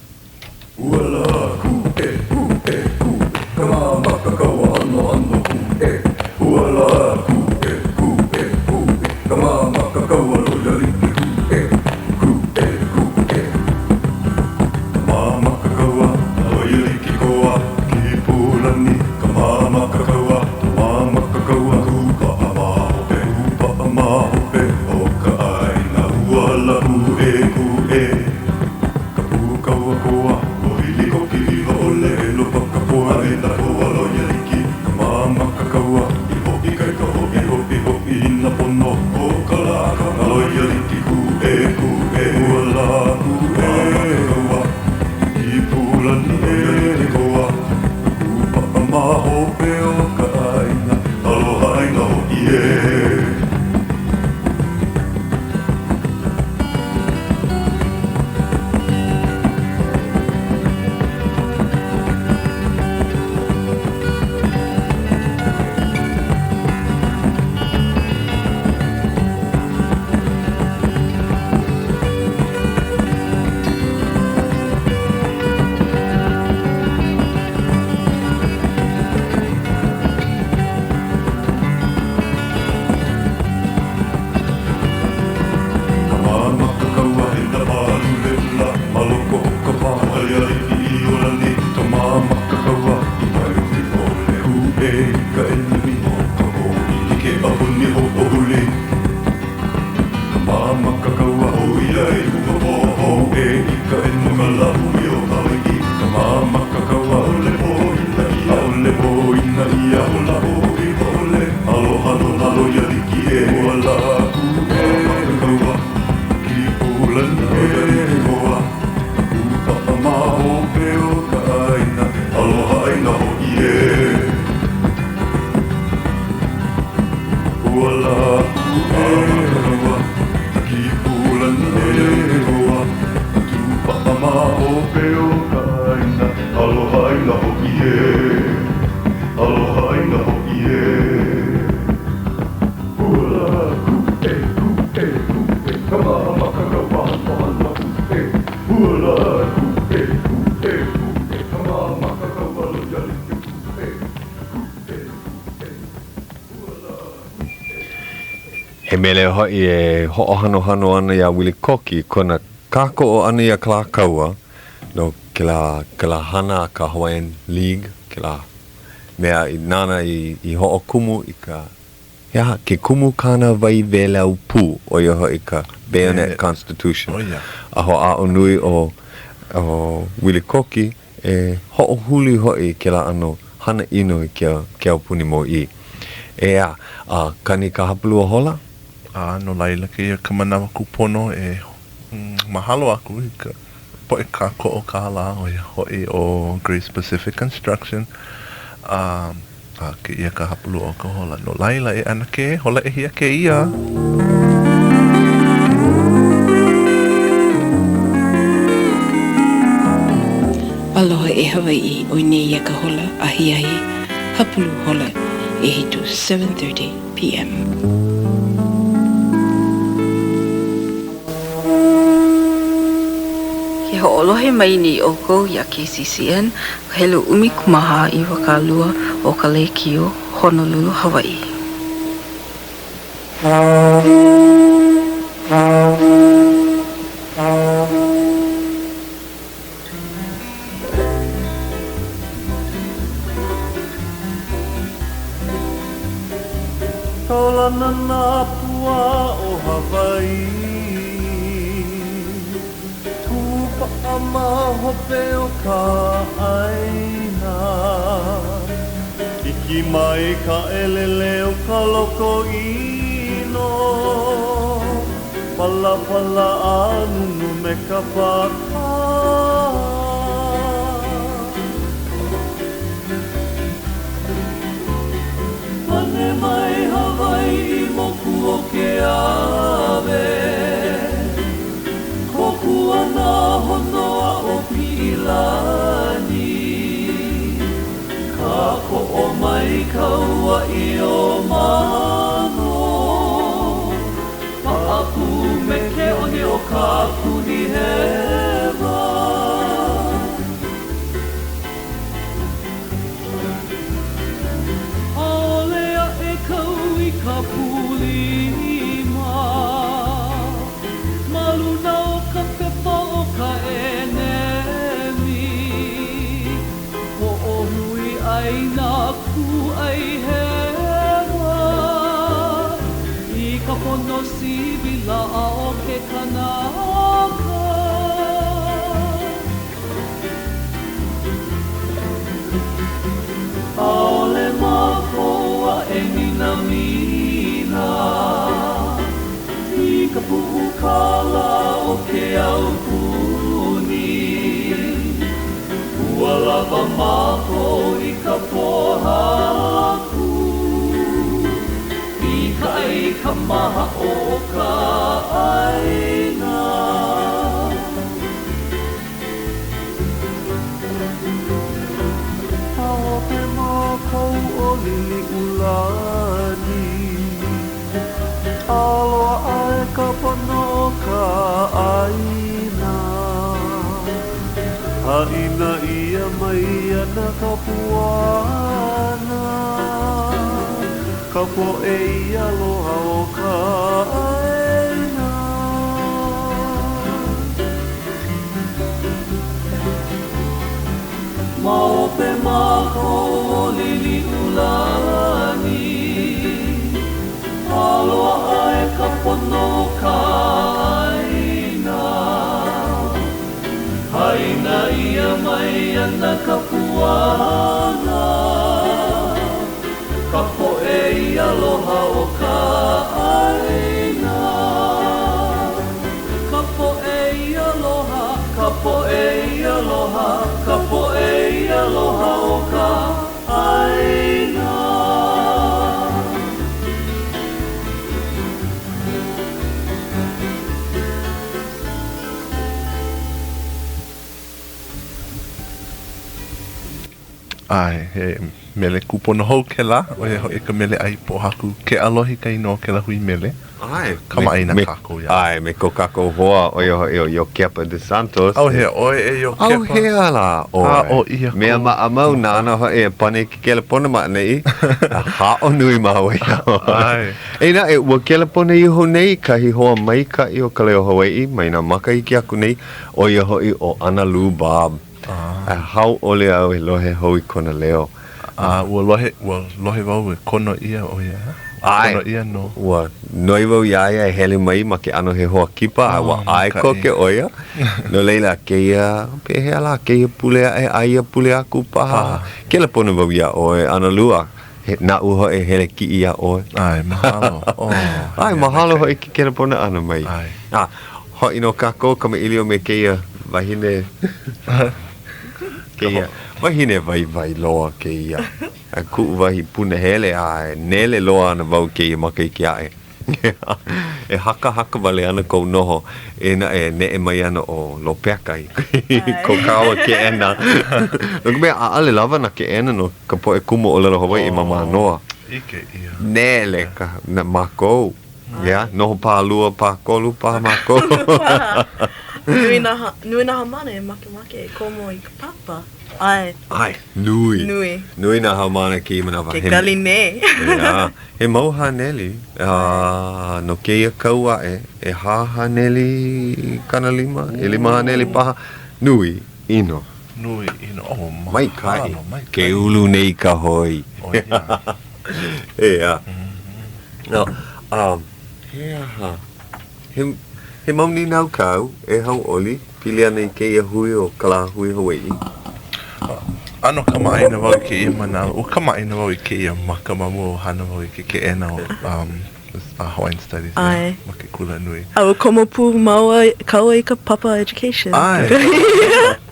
Ua lā kūʻē, kūʻē, kūʻē, ka māmaka kaua hanohano kūʻē. Ua lā kūʻē, kūʻē, kūʻē, ka māmaka kaua loea like kūʻē, kūʻē, kūʻē. Ka māmaka kaua, loea like koa, Kīpūlani, ka māmaka kaua, ka māmaka kaua, kūpaʻa ma hope, kūpaʻa ma hope o ka ʻāina. Ua lā kūʻē, kūʻē. Ka pūkaua koa, ua wili koki i hoʻolelo pa ka poa e nā koa loea iki, ka māmaka kaua i hoʻoikaika hoʻi hoʻi hoʻi i nā pono o ka lā ka loea iki kūʻē kūʻē ua lā kūʻē māmaka kaua Kīpūlani loea iki koa kūpaʻa ma hope o ka ʻāina aloha ʻāina hoʻi ē. Ka māmaka kaua he nā pālule ʻula ma loko o ka pā alialiʻi ʻIolani Ka māmaka kaua i pae ʻole kūʻē i ka ʻenemi o ka pōʻi i ke aupuni hoʻohuli Ka māmaka kaua ʻoiai ua pō kūʻē i ka ʻenemi ka lāhui o Hawaiʻi Ka māmaka kaua ʻaʻole pōina ʻia ʻaʻole pōina ʻia o lāhui ʻole Aloha no nā loea like e ua lā kūʻē kaua Kīpūlani loea like koa Kūpaʻa ma hope o ka ʻāina Aloha ʻāina hoʻi ē Ua lā kūʻē kaua Kīpūlani loea like koa Kūpaʻa ma hope o ka ʻāina Aloha ʻāina hoʻi ē Aloha ʻāina hoʻi ē Ua lā kūʻē, kūʻē, kūʻē, ka māmaka kaua hanohano kūʻē. Ua lā kūʻē, kūʻē, kūʻē, ka māmaka kaua loea like kūʻē, kūʻē, kūʻē. Ua lā kūʻē, kūʻē. He mele hoʻi e hoʻohanohano ana iā Wili Koki i kona kākoʻo ʻana iā Kalākaua no kēlā, kēlā hana a ka Hawaiian League, kēlā mea i nāna i, i hoʻokumu i ka, he aha, ke kumu kānāwai wēlau pū, ʻo ia hoʻi ka Bayonet Constitution. ʻO ia. A hoʻāʻo nui ʻo, ʻo Wili Koki e hoʻohuli hoʻi i kēlā ʻano hana ʻino i ke, ke aupuni mōʻī. ʻEā, a kani ka hapalua hola? A no laila kēia ka manawa kūpono e Mahalo aku i ka poʻe kākoʻo kālā, ʻo ia hoʻi ʻo Grace Pacific Construction, a a kēia ka hapalua o ka hola. No laila, e ʻAnakē, hola ʻehia kēia? Aloha e Hawaiʻi, ʻoi nei ia ka hola ahiahi hapulu hola ʻehitu, 7:30 PM. Ke hoʻolohe mai nei ʻoukou iā KCCN, ka helu 14 20 o ka lēkiō Honolulu, Hawaiʻi. Kaulana nā pua o Hawaiʻi Kūpaʻa ma hope o ka ʻāina Hiki mai ka ʻelele o ka loko ʻino Palapala ʻānunu me ka pākā. Pane mai Hawaiʻi moku o Keawe Kōkua nā hono aʻo Piʻilani Kākoʻo mai Kauaʻi o Mano. laʻa o ke kanaka. ʻAʻole mākou aʻe minamina i ka puʻu kālā o ke aupuni. Ua lawa mākou i ka pōhaku, i ka ʻai kamahaʻo o ka ʻāina. Ma hope mākou o Liliʻulani, a loaʻa i ka pono o ka ʻāina. Haʻina ʻia mai ana ka puana, ka poʻe i aloha o ka ʻāina. Ma hope mākou o Liliʻulani, a loaʻa i ka pono o ka ʻāina. Haʻina ʻia mai ana ka puana, ka poʻe i aloha o ka ʻāina. Ka poʻe i aloha, ka poʻe i aloha, ka poʻe i aloha o ka ʻāina. ʻAe, he mele kūpono hou kēlā, ʻo ia hoʻi ka mele ʻai pōhaku Ke ʻAlohi ka inoa o kēlā hui mele. ʻAe. Kamaʻāina kākou iā. ʻAe, me ko kākou hoa, ʻo ia hoʻi ʻo Iokepa De Santos. ʻAuhea ʻoe e Iokepa. ʻAuhea lā ʻoe. Aʻo ʻia kou. Mea maʻamau nāna hoʻi e pane i ke kelepona ma ʻaneʻi. Haʻo nui māua iā ʻoe. ʻAe. Eia naʻe, ua kelepona iho nei kahi hoa maikaʻi o Ka Leo Hawaiʻi mai nā makahiki aku nei, ʻo ia hoʻi ʻo ʻAnalū Bob. A hauʻoli au e lohe hou i kona leo. A ua lohe, ua lohe wau e kono ʻia ʻo ia. ʻAe. Kono ʻia nō. Ua noi wau iā ia e hele mai ma ke ʻano he hoa kipa, a ua ʻae koke ʻo ia. No laila, kēia, pehea lā, kēia pule aʻe a ia pule aku paha. Kelepona wau iā ʻoe, ʻAnalū, a he, naʻu hoʻi e hele kiʻi iā ʻoe. ʻAe, mahalo. Oh, ʻAe, mahalo hoʻi ke kelepona ʻana mai. ʻAe. A, hoʻi nō kākou kamaʻilio me kēia wahine, kēia wahine waiwai loa kēia. A kuʻu wahi punahele a e nele loa ana wau kēia makahiki aʻe. E hakahaka wale ana kou noho eia naʻe e neʻe mai ana ʻo Lopeka i ko kāua keʻena. No ka mea, ʻaʻole lawa nā keʻena no ka poʻe kumu ʻōlelo Hawaiʻi ma Mānoa. ʻIke ʻia. Nele ka, na mākou. Yeah, noho pālua, pākolu paha mākou. Nui nā, nui nā haumāna e makemake e komo i ka papa. ʻAe. ʻAe, nui. Nui. Nui nā haumāna kēia manawa. Ke kali nei. ʻEā, he mau haneli, a no kēia kau aʻe, 450, 500 paha, nui ʻino. Nui ʻino, oh, mahalo, maikaʻi. Maikaʻi. Ke ulu nei ka hoi. ʻO ia. ʻEā. No, um, he aha? He, he mau nīnau kāu e hauʻoli pili ana i kēia hui o Ka Lāhui Hawaiʻi? ʻAno kamaʻāina wau i kēia manawa. Ua kamaʻāina wau i kēia maka ma mua ua hana wau i ke keʻena o um, Hawaiian Studies ʻAe. ma ke kula nui. A ua komo pū māua kāua i ka papa education. ʻAe.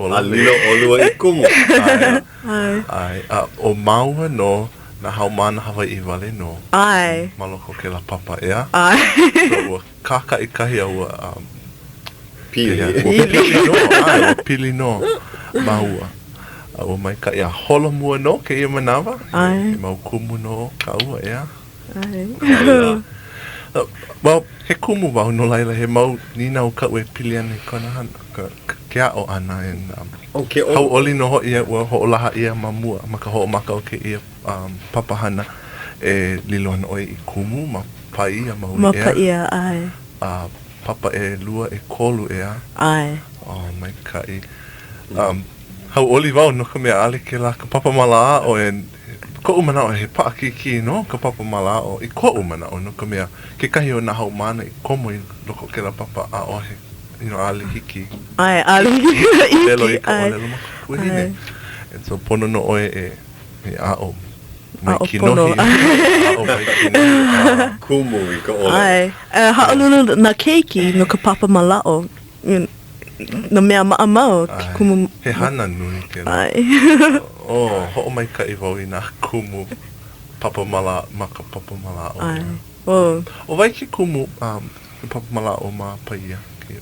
A lilo ʻolua i kumu. ʻAe. ʻAe. ʻAe. A ʻo māua nō nā haumāna Hawaiʻi wale nō. ʻAe. Ma loko o kēlā papa, ʻeā? ʻAe. So ua kākaʻikahi a ua um, Pili. Ua pili nō, ʻae, ua pili nō māua. A ua maikaʻi a holomua nō kēia manawa. ʻAe. He mau kumu nō kāua, ʻeā? ʻAe. Well, he kumu wau no laila he mau nīnau kaʻu e pili ana i kona hana, ka, ke aʻo ʻana and um, Oh, ke ʻo. Hauʻoli nō hoʻi au ua hoʻolaha ʻia ma mua ma ka hoʻomaka o kēia um, papahana e lilo ana ʻoe i kumu ma Paia Maui Ma ʻea. Paia, ʻae. A papa ʻelua, ʻekolu, ʻeā? ʻAe. Oh, maikaʻi. Um, hauʻoli wau no ka mea ʻaʻole kēlā ka papa māla aʻo and Koʻu manaʻo he paʻakikī nō ka papa mālaaʻo i koʻu manaʻo no ka mea, kekahi o nā haumāna i komo i loko o kēlā papa ʻaʻohe, you know, ʻaʻole hiki. ʻAe, ʻaʻole hiki. ʻōlelo i ka ʻōlelo makuahine. And so pono nō ʻoe e e aʻo mai kinohi. Aʻo mai kinohi a kumu i ka ʻōlelo. ʻAe, e haʻalulu nā keiki no ka papa mālaaʻo. Nā mea maʻamau ke kumu. He hana nui kēlā. ʻAe. Oh, hoʻomaikaʻi wau i nā kumu papa māla, ma ka papa mālaaʻo. ʻAe. Oh. ʻO wai ke kumu um, papa mālaaʻo ma Paia?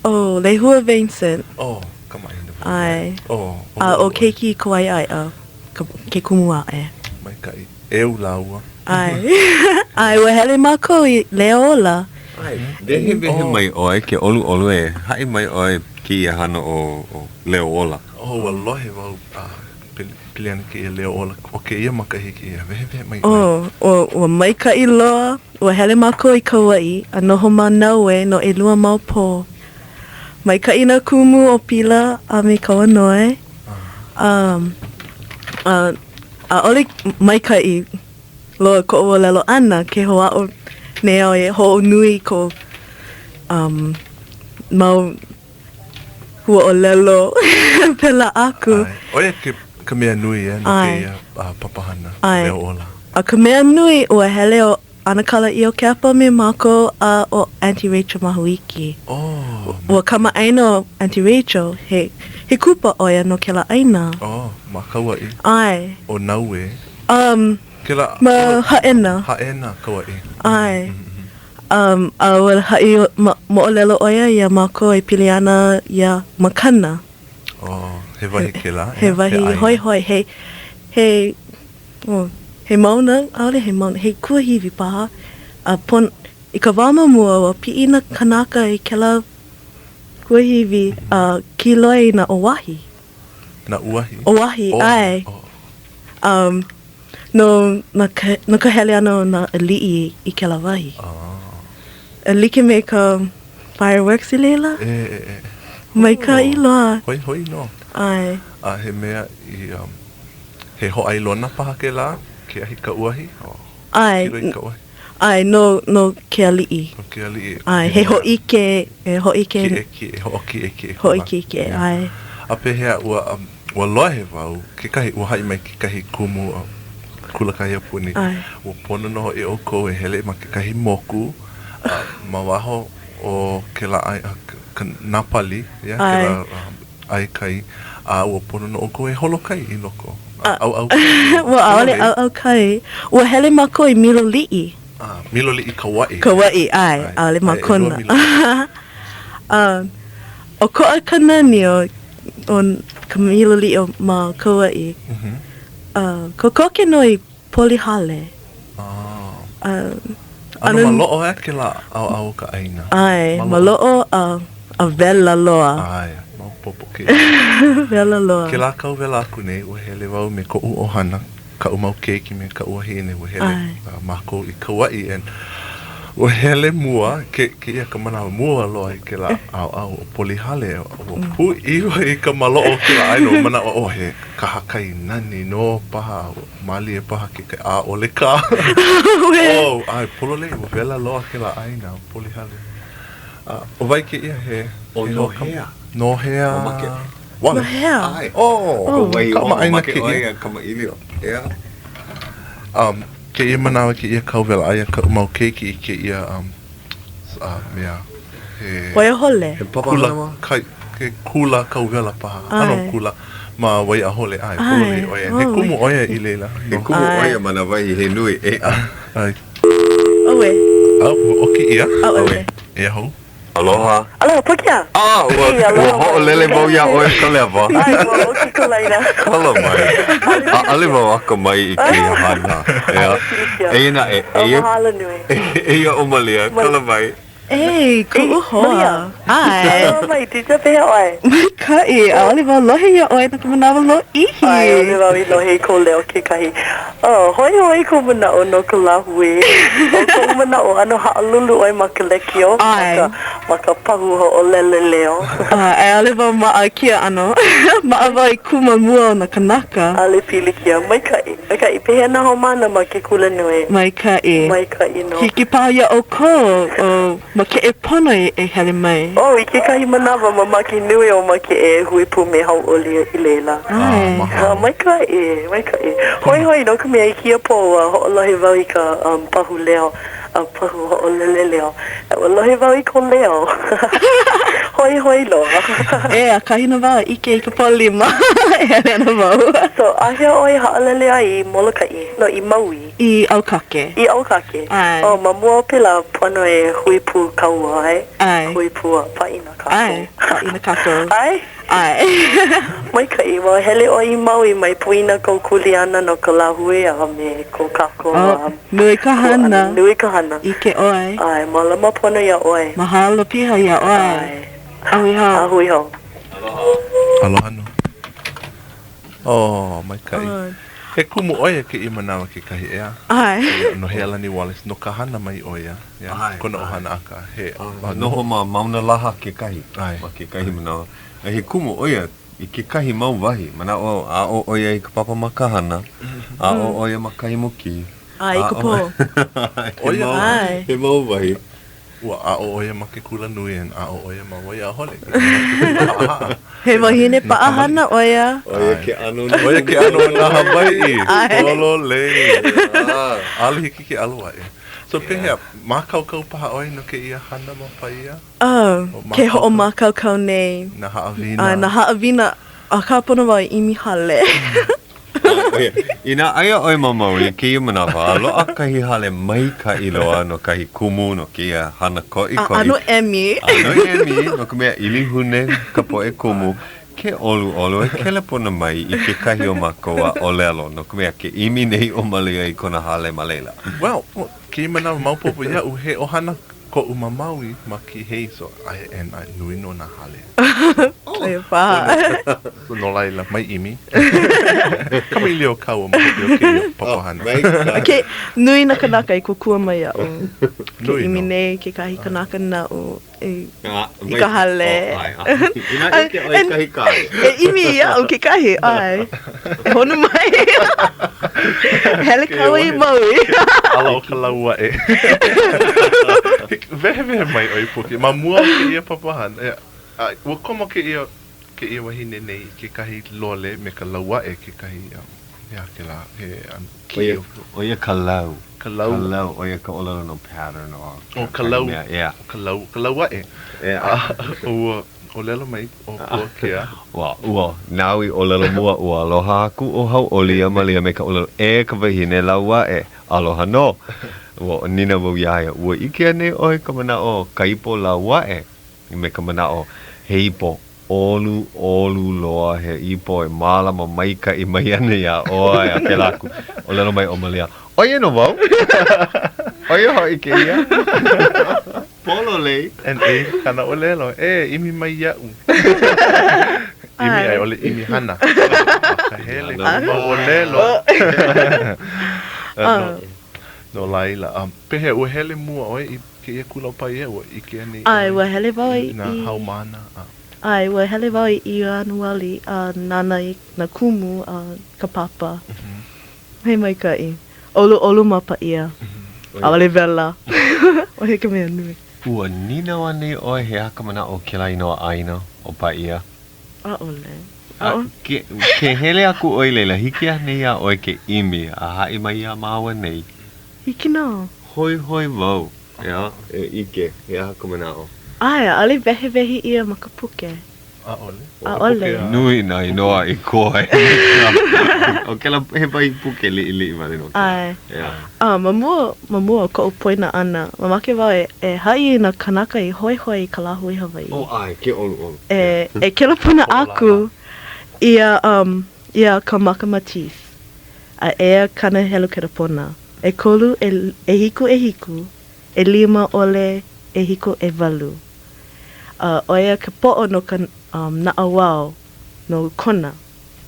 Oh, Lehua Vincent. Oh, kamaʻāina wau. ʻAe. Oh, A ʻo Keiki Kawaiʻaeʻa ka, ke kumu aʻe. Maikaʻi. ʻEu lāua. ʻAe. ʻAe, ua hele mākou i Leo Ola. ʻAe, wehewehe mai ʻoe ke ʻoluʻolu e haʻi mai ʻoe kēia hana ʻo Leo Ola. Oh, ua lohe wau a pili ana kēia Leo Ola o kēia makahiki e wehewehe mai ʻoe. Oh, ua, ua maikaʻi loa. Ua hele mākou i Kauaʻi a noho ma Naue no ʻelua mau pō. Maikaʻi nā kumu ʻo Pila a me Kauanoe. Um, a ʻaʻole maikaʻi loa koʻu ʻōlelo ʻana ke hoʻāʻo nei au e hoʻonui i ko um, mau huaʻōlelo pēlā aku. ʻAe. ʻO ia ke, ka mea nui eh, no kēia papahana Leo Ola. A ka mea nui, ua hele ʻo ʻAnakala Iokepa me mākou a ʻo Aunty Rachel Mahuiki. Oh. Ua kamaʻāina ʻo Aunty Rachel, he, he kupa ʻo ia no kēlā ʻāina. Oh, ma Kauaʻi. ʻAe. ʻO Naue. Um, Kēlā. Ma Haʻena. Haʻena, Kauaʻi. ʻAe. Um, a ua haʻi ma, moʻolelo ʻo ia iā mākou e pili ana iā Makana. Oh, he wahi kēlā, He wahi hoihoi, he, he, Oh, he mauna, ʻaʻole he mauna, he kuahiwi paha, a pon, i ka wā ma mua, ua piʻi nā kānaka i kēlā kuahiwi a kīloi i nā ʻoahi. Nā uahi? ʻOahi, ʻae. Um, no, na ka, no ka hele ʻana o nā aliʻi i kēlā wahi. Ah. E like me ka fireworks i laila. E, e, e. Maikaʻi loa. Hoihoi nō. ʻAe. A he mea i, um, He hōʻailona paha kēlā, ke ahi ka uahi? ʻAe. Kīloi ka uahi. ʻAe, no, no ke aliʻi. No ke aliʻi. ʻAe, he hōʻike, he hōʻike. Kiʻekiʻe, hoʻokiʻekiʻe. Hoʻokiʻekiʻe, ʻae. A pehea, ua, ua lohe wau, kekahi, ua haʻi mai kekahi kumu kula kaiapuni, ʻAe. ua pono nō hoʻi ʻoukou e hele ma kekahi moku, a ma waho o kēlā ʻai, ka, nā pali, yeah, kēlā ʻae kai, a ua pono nō ʻoukou e holo kai i loko. A ʻauʻau kai. Ua ʻaʻole ʻauʻau kai. Ua hele mākou i Miloliʻi. A, Miloliʻi, Kauaʻi. Kauaʻi, ʻae, ʻaʻole ma Kona. A, ʻokoʻa ka nani o, o ka Miloliʻi o ma Kauaʻi. A, kokoke nō i Polihale. A, ʻano maloʻo ea kēlā ʻaoʻao o ka ʻāina. ʻAe, maloʻo a, a wela loa. ʻAe, maopopo kēia. Wela loa. Kēlā kau wela aku nei, ua hele wau me koʻu ʻohana, kaʻu mau keiki me kaʻu wahine, ua hele mākou i Kauaʻi and ua hele mua, ke, kēia ka manawa mua loa i kēlā ʻaoʻao o Polihale, ua pūʻiwa i ka maloʻo o kēlā ʻāina, ua manaʻo, oh, he kahakai nani nō paha, Mālie paha ke kai, ʻaʻole kā. Oh, ʻae, pololei, ua wela loa kēlā ʻāina ʻo Polihale. A, ʻo wai kēia he? ʻO Nohea. Nohea. Mamake. Wale. Nohea. ʻAe. Oh, ʻO wai kamaʻāina mamake ʻoe kēia. a kamaʻilio. ʻEā. Um, kēia manawa, kēia kau wela, aia kaʻu mau keiki i kēia, um, uh, mea, he. Waiahole. He papahana Kula, kai, ke kula kau wela paha. ʻAno kula ma Waiahole, ʻae, pololei ʻo ia. He kumu ʻo ia i laila. He kumu ʻo ia ma nā wahi he nui, ʻeā. ʻAe. ʻAuē. A, ua ʻoki ʻia. ʻAʻole. Eia hou. Aloha. Aloha, Pokia. A, ua, ua hoʻolele wau iā ʻoe ka lewa. ʻAe, ua ʻoki ka laina. Kala mai. ʻAʻole wau akamai i kēia hana. ʻEā. Eia naʻe, eia. Mahalo nui. Eia ʻo Malia, kala mai. Ei, kuʻu hoa. ʻAe. Aloha mai, Teacher, pehea ʻoe? Maikaʻi, ʻaʻole wau lohe iā ʻoe no ka manawa lōʻihi. ʻAe, ʻaʻole wau i lohe i kou leo kekahi. Oh, hoihoi kou manaʻo no ka lāhui. ʻO koʻu manaʻo, ʻano haʻalulu ʻoe ma ka lekiō, ma ka, ma ka pahu hoʻolele leo. ʻAe, ʻaʻole wau maʻa i kēia ʻano. Maʻa wau i kū ma mua o nā kanaka. ʻAʻole pilikia. Maikaʻi. Maikaʻi, pehea nā haumāna ma ke kulanui? Maikaʻi. Maikaʻi nō. Hiki paha iā ʻoukou ʻo Makeʻe pono e hele mai. Oh, i kekahi manawa, mamake nui ʻo Makeʻe e hui pū me Hauʻoli i laila. ʻAe. Ah, maikaʻi, maikaʻi. Hoihoi no ka mea i kēia pō ua hoʻolohe wau i ka um, pahu leo, a pahu hoʻolele leo. A ua lohe wau i kou leo. Hoihoi loa. E, ʻakahi nō wau a ʻike i ka Pōʻalima e hele ana wau. So, āhea ʻoe haʻalele ai i Molokaʻi? No, i Maui. I ʻAukake. I ʻAukake. ʻAe. Oh, ma mua o pēlā, pono e hui pū kāua, ʻae? ʻAe. Hui pū a pāʻina kākou. ʻAe, pāʻina kākou. ʻAe? ʻAe. Maikaʻi, ua hele ʻoe i Maui mai poina kou kuleana no ka lāhui a me ko kākou Oh, nui ka hana. Nui ka hana. ʻIke ʻoe. ʻAe, mālama pono iā ʻoe. Mahalo piha iā ʻoe. ʻAe. A hui hou. A hui hou. Aloha nō. Oh, maikaʻi. He kumu ʻo ia kēia manawa kekahi, ʻeā? ʻAe. No Healani Wallace, no Kahana mai ʻo ia. ʻEā, kona ʻohana akā, he. Noho ma Maunalaha kekahi. ʻAe. Ma kekahi manawa. A he kumu ʻo ia i kekahi mau wahi. Manaʻo au, aʻo ʻo ia i ka papa ma Kahana, aʻo ʻo ia ma Kaimukī. ʻAe, i ka pō. ʻO ia. He mau wahi. Ua aʻo ʻo ia ma ke kulanui and aʻo ʻo ia ma Waiāhole. He wahine paʻahana ʻo ia. ʻO ia ke ʻano. ʻO ia ke ʻano o nā Hawaiʻi. Pololei. ʻAʻole hiki ke ʻalo aʻe. So pehea, mākaukau paha ʻoe no kēia hana ma Paia? Oh, ke hoʻomākaukau nei. Nā haʻawina. ʻAe, nā haʻawina. Akā pono wau e ʻimi hale. Inā aia ʻoe ma Maui i kēia manawa, a loaʻa kahi hale maikaʻi loa no kahi kumu no kēia hana koʻikoʻi. A ʻano emi. ʻAno emi, no ka mea ʻilihune ka poʻe kumu. Ke ʻoluʻolu, e kelepona mai i kekahi o mākou a ʻōlelo, no ka mea, ke ʻimi nei ʻo Malia i kona hale ma laila. Well, kēia manawa maopopo iaʻu, he ʻohana koʻu ma Maui ma Kihei, so aia and I nui nō nā hale. Aia paha. So no laila, mai ʻimi. Kamaʻilio kāua ma hope o kēia papahana. Okay, nui nā kanaka i kōkua mai iaʻu. Ke Nui ʻimi nō. nei kekahi kanaka naʻu i i ka hale. Inā ʻike ʻoe i kahi kāne. E ʻimi iaʻu kekahi, ʻae. E honu mai. Hele kāua i Maui. Ala o ka lauaʻe. Wehewehe mai ʻoe Puke, ma mua o kēia papahana, a ua komo kēia, kēia wahine nei i kekahi lole me ka lauaʻe kekahi, he aha kēlā, he kiʻi. ʻO ia ka lau. Ka lau. Ka lau, ʻo ia ka ʻōlelo no pattern or Oh, ka lau. mea, yeah. Ka lau, ka lauaʻe. Yeah. A ua ʻōlelo mai ʻo Puakea. Ua, ua, nāu i ʻōlelo mua, ua aloha aku ʻo Hauʻoli iā Malia me ka ʻōlelo, E ka wahine lauaʻe, aloha nō. Ua nīnau wau iā ia, ua ʻike anei ʻoe i ka manaʻo o ka ipo lauaʻe? Me ka manaʻo, he ipo ʻoluʻolu loa, he ipo e mālama maikaʻi mai ana iā ʻoe a pēlā aku. ʻŌlelo mai ʻo Malia, ʻO ia nō wau! ʻO ia hoʻi kēia. Pololei. And e kāna ʻōlelo, E, ʻimi mai iaʻu. ʻImi a i ʻole ʻimi hana. Akahele ka mau ʻōlelo. No laila, pehea, ua hele mua ʻoe i kēia kula o Paia, ua ʻike anei ʻoe ʻAe, ua hele wau i. nā haumāna a. ʻAe, ua hele wau i Ianuali a nānā i nā kumu a ka papa. He maikaʻi. ʻOluʻolu ma Paia. ʻAʻole wela. ʻO ia ka mea nui. Ua nīnau anei ʻoe he aha ka manaʻo o kēlā inoa ʻāina ʻo Paia? ʻAʻole. A ke, ke hele aku ʻoe i laila, hiki anei iā ʻoe ke ʻimi a haʻi mai iā māua nei? Hiki nō. Hoihoi wau, ʻeā, e ʻike, he aha ka manaʻo? ʻAe, ʻaʻole wehewehe ʻia ma ka puke. ʻAʻole. ʻAʻole. Nui nā inoa i koe. ʻO kēlā, he wahi puke liʻiliʻi wale nō kēlā. ʻAe. ʻEā. A ma mua, ma mua o koʻu poina ʻana, mamake wau e, e haʻi i nā kānaka i hoihoi i ka lāhui Hawaiʻi. Oh, ʻae, ke ʻoluʻolu. E, e kelepona aku iā, um, iā Kamaka Matthies. A eia kāna helu kelepona. ʻEkolu, ʻehiku, ʻehiku, ʻelima ʻole, ʻehiku ʻewalu. A ʻo ia ke poʻo no ka um, naʻauao no Kona.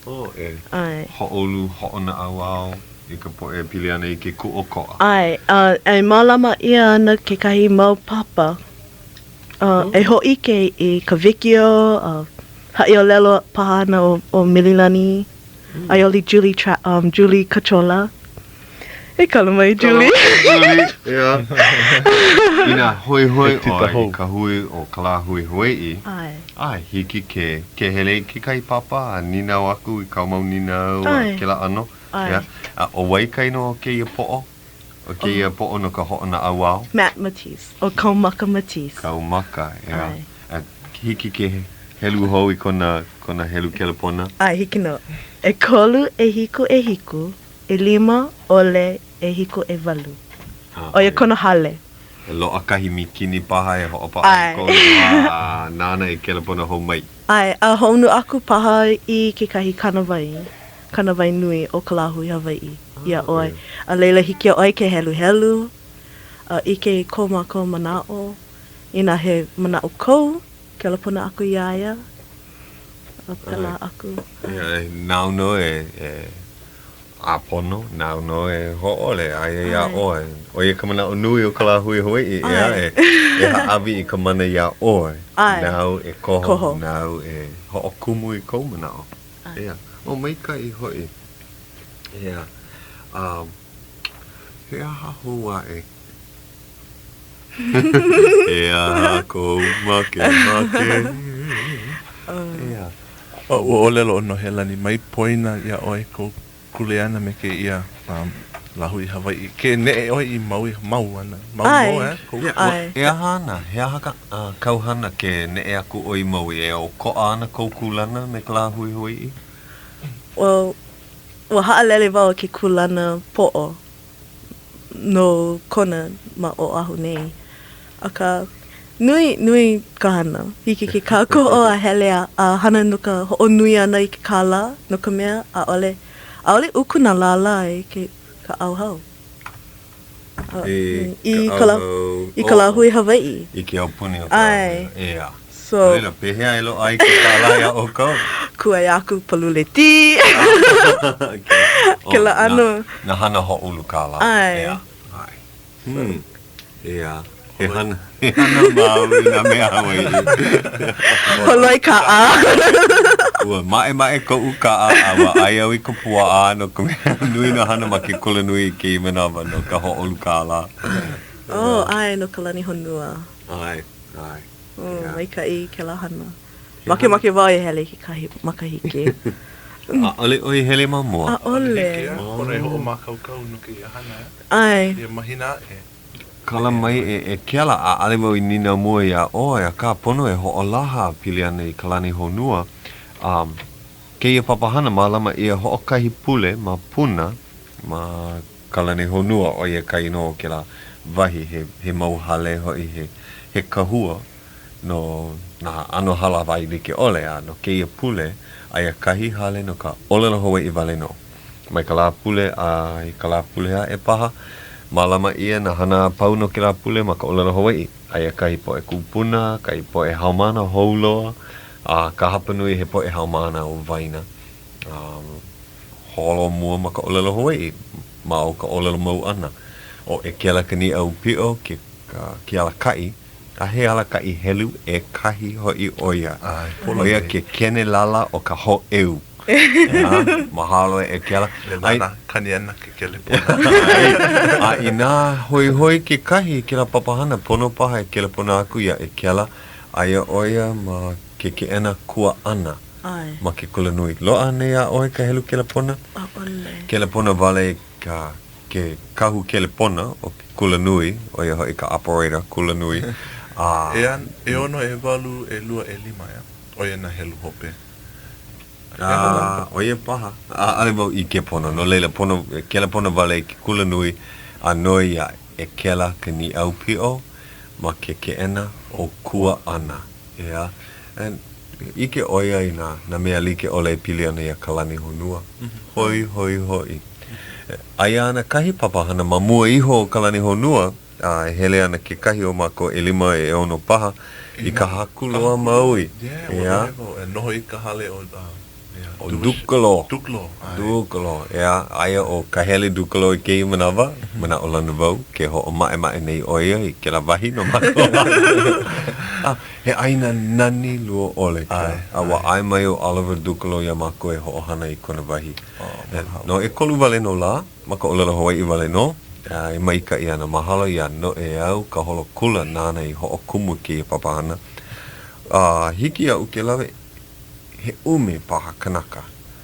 Oh, e ʻAe. Hoʻoulu hoʻonaʻauao i ka poʻe e pili ana i ke kūʻokoʻa. ʻAe, a e mālama ʻia ana kekahi mau papa a e hōʻike i ka wikiō a haʻiʻōlelo paha ana ʻo, ʻo Mililani a i ʻole Julie, Tra, um, Julie Cachola. E kala mai, Julie. Julie, ʻeā. Inā hoihoi ʻoe i ka hui ʻo Ka Lāhui Hawaiʻi, ʻAe. ʻae, hiki ke, ke hele i kekahi papa a nīnau aku i kāu mau nīnau a kēlā ʻano. ʻAe. ʻEā. A ʻo wai ka inoa o kēia poʻo? ʻO kēia poʻo no ka hoʻonaʻauao? Matt Matisse, ʻo Kaumaka Matisse. Kaumaka, ʻeā. ʻAe. A hiki ke helu hou i kona, kona helu kelepona? ʻAe, hiki nō. ʻEkolu, ʻehiku, ʻehiku, ʻelima, ʻole, ʻehiku, ʻewalu. ʻO ia kona hale. E loaʻa kahi mīkini paha e hoʻopaʻa i kou lima a nāna e kelepona hou mai. ʻAe, a hoʻouna aku paha i kekahi kānāwai, kānāwai nui o ka lāhui Hawaiʻi iā ʻoe. A laila hiki iā ʻoe ke heluhelu a ʻike i ko mākou manaʻo. Inā he manaʻo kou, kelepona aku iā ia a pēlā aku. ʻAe, nāu nō e ʻāpono, nāu nō e hōʻole, aia iā ʻoe. ʻO ia ka manaʻo nui o ka lāhui Hawaiʻi, ʻeā, e, e hāʻawi i ka mana iā ʻoe. Nāu e koho, nāu e hoʻokumu i kou manaʻo. ʻEā, ʻo maikaʻi hoʻi. ʻEā, a he aha hou aʻe? He aha kou makemake? ʻEā. Ua ʻōlelo ʻo Nohelani, mai poina iā ʻoe kou kuleana me kēia lāhui Hawaiʻi. Ke neʻe ʻoe i Maui, mau ana, mau nō, ʻeā, kou. E aha ana, he aha ka kāu hana ke neʻe aku ʻoe i Maui? E ʻokoʻa ana kou kūlana me ka lāhui Hawaiʻi? Well, ua haʻalele wau i ke kūlana poʻo no Kona ma Oʻahu nei. Akā, nui, nui ka hana. Hiki ke kākoʻo a hele a, a hana no ka hoʻonui ʻana i ke kālā, no ka mea, ʻaʻole, ʻaʻole uku nā lālā i ke, ka ʻauhau. I I ka lā, i ka lāhui Hawaiʻi. I ke aupuni o ka lāhui. ʻAe. ʻEā. So. No laila, pehea e loaʻa ai ke kālā iā ʻoukou? Kūʻai aku palule tī. Kēlā ʻano. Nā hana hoʻoulu kālā. ʻAe. ʻEā. ʻAe. Hmm. ʻEā. He hana, he hana mau i nā mea Hawaiʻi. Holoi kaʻa. Ua maʻemaʻe koʻu kaʻa a ua ʻai au i ka puaʻa no ka mea nui nā hana ma ke kulanui i kēia manawa no ka hoʻoulu kālā. Oh, ʻae, no ka lani honua. ʻAe, ʻae. Oh, maikaʻi kēlā hana. Makemake wau e hele i kekahi makahiki. ʻAʻole ʻoe i hele ma mua? ʻAʻole. Pono e hoʻomākaukau no kēia hana, ʻeā? ʻAe. Ia mahina aʻe. Kala mai e e Kela, ʻaʻole wau i nīnau mua iā ʻoe, akā pono e hoʻolaha pili ana i ka lani honua. A kēia papahana mālama ʻia hoʻokahi pule ma Puna, ma Ka Lani Honua, ʻo ia ka inoa o kēlā wahi, he, he mau hale hoʻi, he, he kahua no nā ʻano hālāwai like ʻole, a no kēia pule, aia kahi hale no ka ʻōlelo Hawaiʻi wale nō. Mai ka Lāpule a i ka Lāpule aʻe paha, mālama ʻia nā hana a pau no kēlā pule ma ka ʻōlelo Hawaiʻi. Aia kahi poʻe kūpuna, kahi poʻe haumāna hou loa, a ka hapanui he poʻe haumāna o waena. A holo mua ma ka ʻōlelo Hawaiʻi ma o ka ʻōlelo mau ʻana. ʻO Ekela Kaniʻaupiʻo ke, ke alakaʻi, a he alakaʻi helu ʻekahi hoʻi ʻo ia. ʻO ia ke kenelala o ka hōʻeu. ʻEā, mahalo e Ekela. E nānā, kani ana ke kelepona. A inā hoihoi kekahi i kēlā papahana, pono paha e kelepona aku iā Ekela, aia ʻo ia ma ke keʻena kuaʻana. ʻAe. Ma ke kulanui. Loaʻa anei iā ʻoe ka helu kelepona? ʻAʻole. Kelepona wale ka ke kahu kelepona o ke kulanui, ʻo ia hoʻi ka operator kulanui, a. ʻEā, ʻeono, ʻewalu, ʻelua, ʻelima, ʻeā. ʻO ia nā helu hope. A, ʻo ia paha. ʻAʻole wau ʻike pono, no laila, pono, kelepona wale i ke kulanui a noi iā Ekela Kaniʻaupiʻo ma ke keʻena ʻo Kuaʻana, ʻeā. And ʻike ʻo ia i nā, nā mea like ʻole e pili ana iā Kalani Honua. Hoihoi hoʻi. Aia ana kahi papahana ma mua iho o Kalani Honua. A e hele ana kekahi o mākou ʻelima ʻeono paha i Kahakuloa Maui. Yeah, ua lohe wau. E noho i ka hale o ʻO Dukelow. Dukelow, ʻae. Dukelow, ʻeā. Aia ʻo Kahele Dukelow i kēia manawa, manaʻolana wau, ke hoʻomaʻemaʻe nei ʻo ia i kēlā wahi no mākou. A he ʻāina nani lua ʻole kēlā. A ua ʻae mai ʻo Oliver Dukelow iā mākou e hoʻohana i kona wahi. No ʻekolu wale nō lā, ma ka ʻōlelo Hawaiʻi wale nō, e maikaʻi ana. Mahalo iā Noʻeau Kaholokula nāna i hoʻokumu i kēia papahana. A hiki iaʻu ke lawe he ʻumi paha kanaka,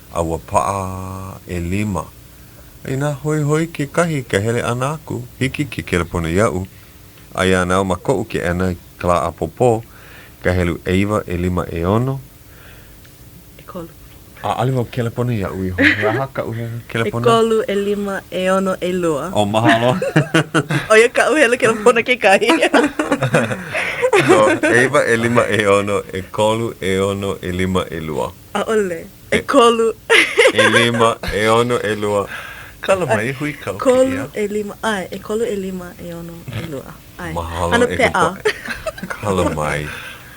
a ua paʻa ʻelima. Inā hoihoi kekahi i ka hele ʻana aku, hiki ke kelepona iaʻu. Aia ana au ma koʻu keʻena i ka lā ʻapōpō, ka helu ʻeiwa, ʻelima, ʻeono. ʻEkolu. ʻAʻole wau kelepona iaʻu iho. He aha kaʻu helu kelepona? ʻEkolu, ʻelima, ʻeono, ʻelua. Oh, mahalo. ʻO ia kaʻu helu kelepona kekahi. So, ʻeiwa, ʻelima, ʻeono, ʻekolu, ʻeono, ʻelima, ʻelua. ʻAʻole. ʻEkolu. ʻElima, ʻeono, ʻelua. Kala mai, huikau kēia. ʻEkolu, ʻelima, ʻae, ʻekolu, ʻelima, ʻeono, ʻelua. ʻAe. Mahalo Hana e ka peʻa. poʻe. Kala mai.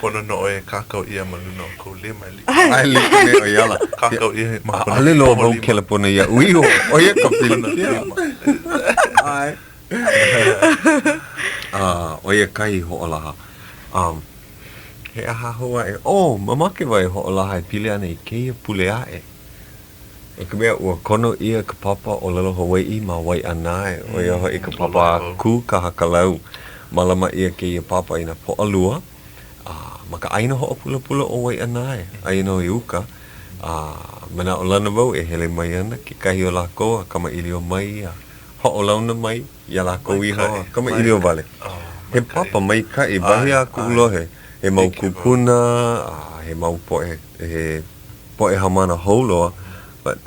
Pono nō ʻoe e kākau ʻia ma luna o kou lima e like. ʻAe like me ʻo ia ala. Kākau ʻia ma kona ʻAʻole loa poho wau lima. kelepona iaʻu iho. ʻO ia ka pilikia. ʻAe. A ʻo ia kahi hoʻolaha. Um, he aha hou aʻe? Oh, mamake wau e hoʻolaha e pili ana i kēia pule aʻe. No ka mea, ua kono ʻia ka papa ʻōlelo Hawaiʻi ma Waiʻanae, ʻo ia hoʻi ka papa a Kū Kahakalau. Mālama ʻia kēia papa i nā Pōʻalua, a ma ka ʻāina hoʻopulapula ʻo Waiʻanae, aia nō i uka, a manaʻolana wau e hele mai ana kekahi o lākou a kamaʻilio mai a hoʻolauna mai iā lākou iho a kamaʻilio wale. He papa maikaʻi, wahi a kuʻu lohe, he mau kūpuna, a he mau poʻe, he poʻe haumāna hou loa, but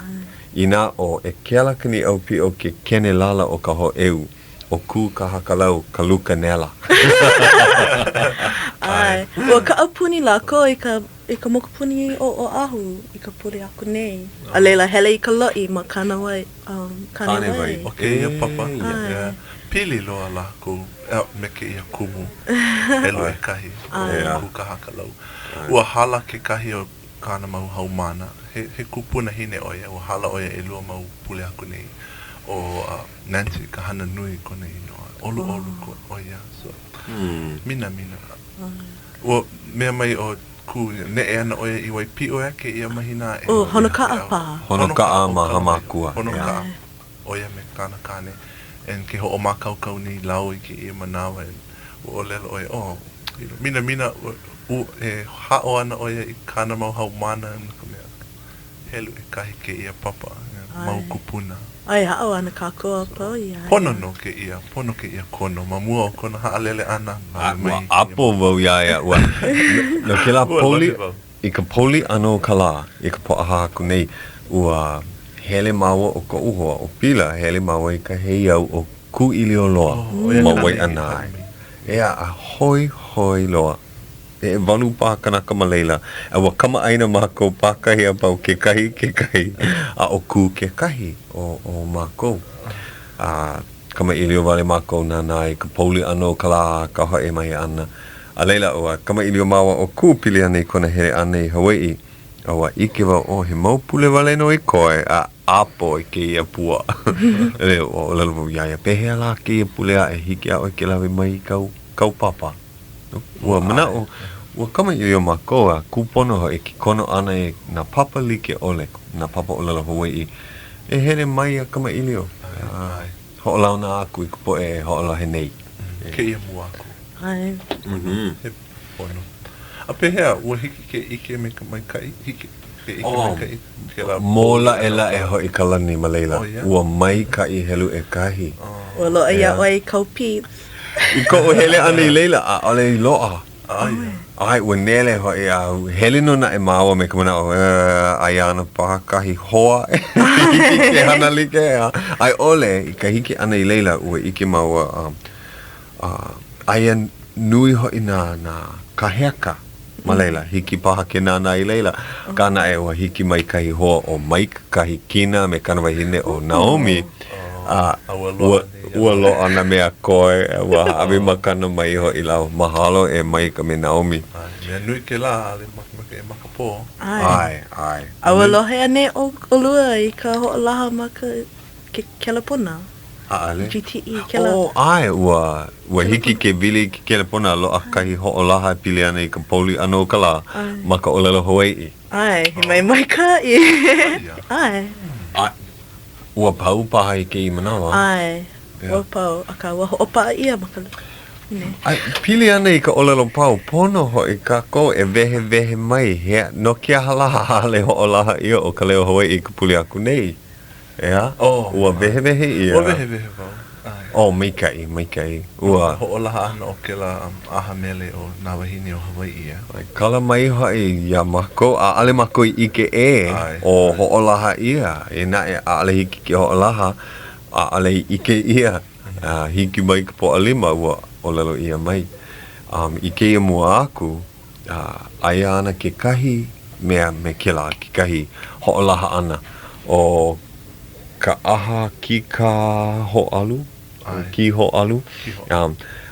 inā ʻo Ekela Kaniʻaupiʻo ke kenelala o ka hōʻeu, ʻo Kū Kahakalau ka lukanela. ʻAe, ua kaʻapuni lākou i ka i ka mokupuni o Oʻahu i ka pule aku nei. A laila hele i ka loʻi ma Kānāwai, um, Kānewai. ʻO kēia papa, yeah, pili loa lākou me kēia kumu helu ʻekahi ʻo Kū Kahakalau. Ua hala kekahi o kāna mau haumāna, he, he kupunahine ʻo ia, ua hala ʻo ia ʻelua mau pule aku nei, ʻo Nancy Kahananui kona inoa, ʻoluʻolu ko, ʻo ia, so, minamina. Ua mea mai ʻo Kū, neʻe ana ʻo ia i Waipiʻo ʻeā kēia mahina aʻe. ʻO Honokaʻa paha. Honokaʻa ma Hāmākua. Honokaʻa. ʻO ia me kāna kāne. And ke hoʻomākaukau nei lāua i kēia manawa and ua ʻōlelo ʻo ia, oh, you know, minamina, ua, ua, e haʻo ana ʻo ia i kāna mau haumāna no ka mea, helu ʻekahi kēia papa, mau kūpuna. ʻAe, haʻo ana kākou a pau iā ia. Pono nō kēia, pono kēia kono ma mua o kona haʻalele ʻana. A ua ʻapo wau iā ia, ua, no kēlā poli, i ka poli ʻana o ka lā, i ka Pōʻahā aku nei, ua hele māua ʻo koʻu hoa, ʻo Pila, hele māua i ka heiau ʻo Kūʻīlioloa ma Waiʻanae. ʻEā, a hoihoi loa. He ʻewalu paha kanaka ma laila, a ua kamaʻāina mākou pākahi a pau kekahi i kekahi, a ʻo Kū kekahi o, o mākou. A kamaʻilio wale mākou nānā i ka pouli ʻana o ka lā, ka hoʻi mai ʻana. A laila, ua kamaʻilio māua ʻo Kū pili ana i kona hele ʻana i Hawaiʻi, a ua ʻike wau, oh, he mau pule wale nō i koe, a ʻapo i kēia pua. A laila, ua ʻōlelo wau iā ia, pehea lā kēia pule aʻe, hiki iā ʻoe ke lawe mai i kāu, kāu papa? Ua manaʻo, ua kamaʻilio mākou a kūpono hoʻi ke kono ʻana i nā papa like ʻole, nā papa ʻōlelo Hawaiʻi, e hele mai a kamaʻilio, a hoʻolauna aku i ka poʻe e hoʻolohe nei. Kēia mua aku. He pono. A pehea, ua hiki ke ʻike me ka maikaʻi? Hiki ke ʻike maikaʻi kēlā Mōlaʻelaʻe hoʻi ka lani ma laila. Ua maikaʻi helu ʻekahi. Ua loaʻa iā ʻoe i kāu peeps. I koʻu hele ʻana i laila, ʻaʻole i loaʻa. ʻAe, ua nele hoʻi a hele nō naʻe māua me ka manaʻo, aia ana paha kahi hoa e hiki ke hana like, a i ʻole, i ka hiki ʻana i laila, ua ʻike māua, aia nui hoʻi nā, nā kāheaka ma laila, hiki paha ke nānā i laila. Akā naʻe, ua hiki mai kahi hoa ʻo Mike Kahikina me kāna wahine ʻo Naomi. A A ua loaʻa nei iā ua loaʻa nā mea koe, ua hāʻawi makana mai hoʻi lāua. Mahalo e Mike a me Naomi. ʻAe, mea nui kēlā, ʻaʻole makemake e makapō. ʻAe. ʻAe, ʻae. A ua lohe anei ʻolua i ka hoʻolaha ma ka ke kelepona? ʻAʻole. GTE, kēlā. Oh, ʻae, ua, ua hiki ke wili i ke kelepona a loaʻa kahi hoʻolaha e pili ana i ka pouli ʻana o ka lā ma ka ʻōlelo Hawaiʻi. ʻAe, he mea maikaʻi. ʻAe. ʻAe. Ua pau paha i kēia manawa. ʻAe, ua pau, akā ua hoʻopaʻa ʻia ma ka ne. ʻAe, pili ana i ka ʻōlelo pau, pono hoʻi kākou e wehewehe mai he, no ke aha lā ʻaʻole hoʻolaha ʻia ʻo Ka Leo Hawaiʻi i ka pule aku nei. ʻEā? Ua wehewehe ʻia. Ua wehewehe wau, ʻae. Oh, maikaʻi, maikaʻi. Ua. Hoʻolaha ʻana o kēlā ʻaha mele o Nā Wāhine o Hawaiʻi, ʻeā? ʻAe, kala mai hoʻi iā mākou, ʻaʻole mākou i ʻike ʻē o hoʻolaha ʻia, eia naʻe, ʻaʻole hiki ke hoʻolaha, ʻaʻole i ʻike ʻia. A hiki mai ka Pōʻalima, ua ʻōlelo ʻia mai. I kēia mua aku, aia ana kekahi mea me kēlā, kekahi hoʻolaha ʻana o ka ʻaha kīkā hōʻalu, kī hōʻalu,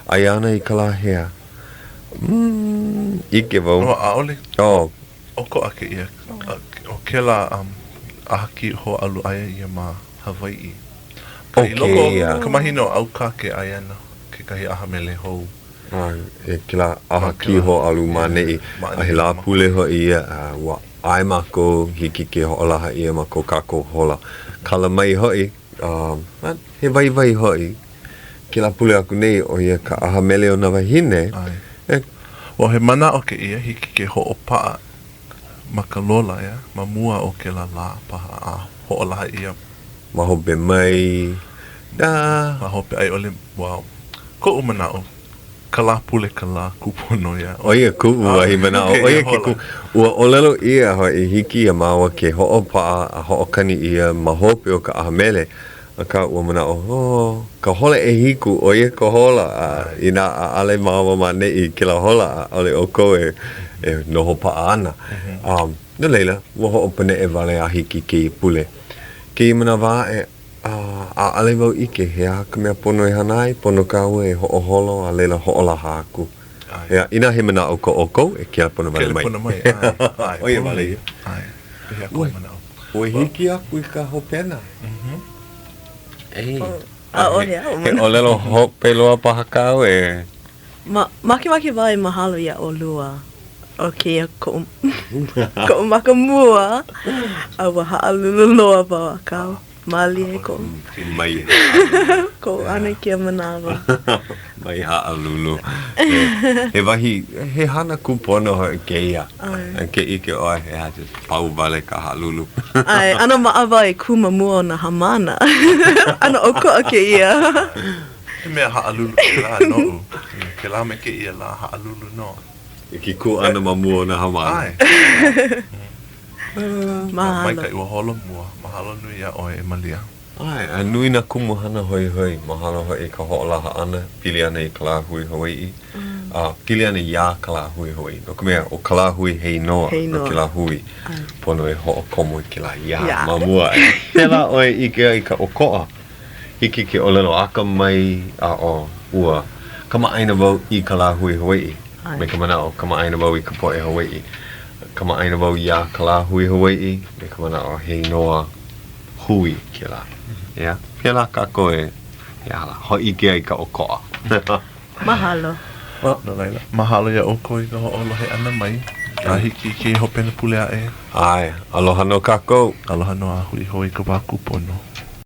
aia ana i ka lā hea? ʻIke wau. Oh, ʻaʻole. Oh. ʻOkoʻa kēia. ʻO kēlā ʻaha kī hōʻalu aia ia ma Hawaiʻi. ʻO I loko kēia. o ka mahina o ʻAukake aia ana kekahi ʻaha mele hou. E kēlā ʻaha kī hōʻalu ma ʻaneʻi, a he Lāpule hoʻi ia, a ua ʻae mākou hiki ke hoʻolaha ʻia ma ko kākou hola. Kala mai hoʻi, a he waiwai hoʻi kēlā pule aku nei, ʻo ia ka ʻaha mele o nā wāhine. ʻAe. Well, he manaʻo kēia, hiki ke hoʻopaʻa ma ka lola, ʻeā, ma mua o kēlā lā paha a hoʻolaha ʻia. Ma hope mai, da. Ma hope, a i ʻole, well, koʻu manaʻo, ka Lāpule ka lā kūpono ia. ʻO ia kuʻu wahi manaʻo, ʻo ia ke kumu. Ua ʻōlelo ʻia hoʻi, hiki iā māua ke hoʻopaʻa a hoʻokani ʻia ma hope o ka ʻaha mele, akā ua manaʻo, oh, ka hola ʻehiku, ʻo ia ka hola, a inā ʻaʻole māua ma ʻaneʻi i kēlā hola, ʻaʻole ʻoukou e, e noho paʻa ana. Um, no laila, ua hoʻopaneʻe wale a hiki kēia pule. Kēia manawa aʻe, A, ʻaʻole wau ʻike he aha ka mea pono e hana ai, pono kāua e hoʻoholo a laila hoʻolaha aku. ʻEā, inā he manaʻo ko ʻoukou, e kelepona wale mai. Kelepona mai, ʻae, ʻae. ʻO ia wale ia. ʻAe, pehea kou manaʻo? Ua hiki aku i ka hopena. ʻEi. ʻAʻohe aʻu manaʻo. He ʻōlelo hope loa paha kāu e. Ma, makemake wau e mahalo iā ʻolua ʻo kēia koʻu, koʻu maka mua, a ua haʻalulu loa wau akā mālie koʻu, Mai haʻalulu. koʻu ʻano i kēia manawa. Mai haʻalulu. He, he wahi, he hana kūpono hoʻi kēia. ʻAe. Ke ʻike ʻoe, ʻeā, just pau wale ka haʻalulu. ʻAe, ʻano maʻa wau e kū ma mua o nā haumāna. ʻAno ʻokoʻa kēia. He mea haʻalulu kēlā noʻu. Kēlā me kēia lā haʻalulu nō. I ke kū ʻana ma mua o nā haumāna. ʻAe. Mahalo. Maikaʻi ua holo mua. Mahalo nui iā ʻoe e Malia. ʻAe, a nui nā kumuhana hoihoi. Mahalo hoʻi i ka hoʻolaha ʻana, pili ana i ka lāhui Hawaiʻi, a pili ana iā ka lāhui Hawaiʻi. No ka mea, ʻo ka lāhui he inoa no kēlā hui. Pono e hoʻokomo i kēlā iā ma mua. Pēlā ʻoe e ʻike ai i ka ʻokoʻa. Hiki ke ʻōlelo akamai a ʻo ua kamaʻāina wau i ka lāhui Hawaiʻi, me ka manaʻo kamaʻāina wau i ka poʻe Hawaiʻi. Kamaʻāina wau iā ka lāhui Hawaiʻi, me ka manaʻo he inoa hui kēlā. ʻEā? Pēlā kākou e, he aha lā, hōʻike ai i ka ʻokoʻa. Mahalo. No laila, mahalo iā ʻoukou i ka hoʻolohe ʻana mai. A hiki i kēia hopena pule aʻe. ʻAe, aloha nō kākou. Aloha nō a hui hou i ka wā kūpono.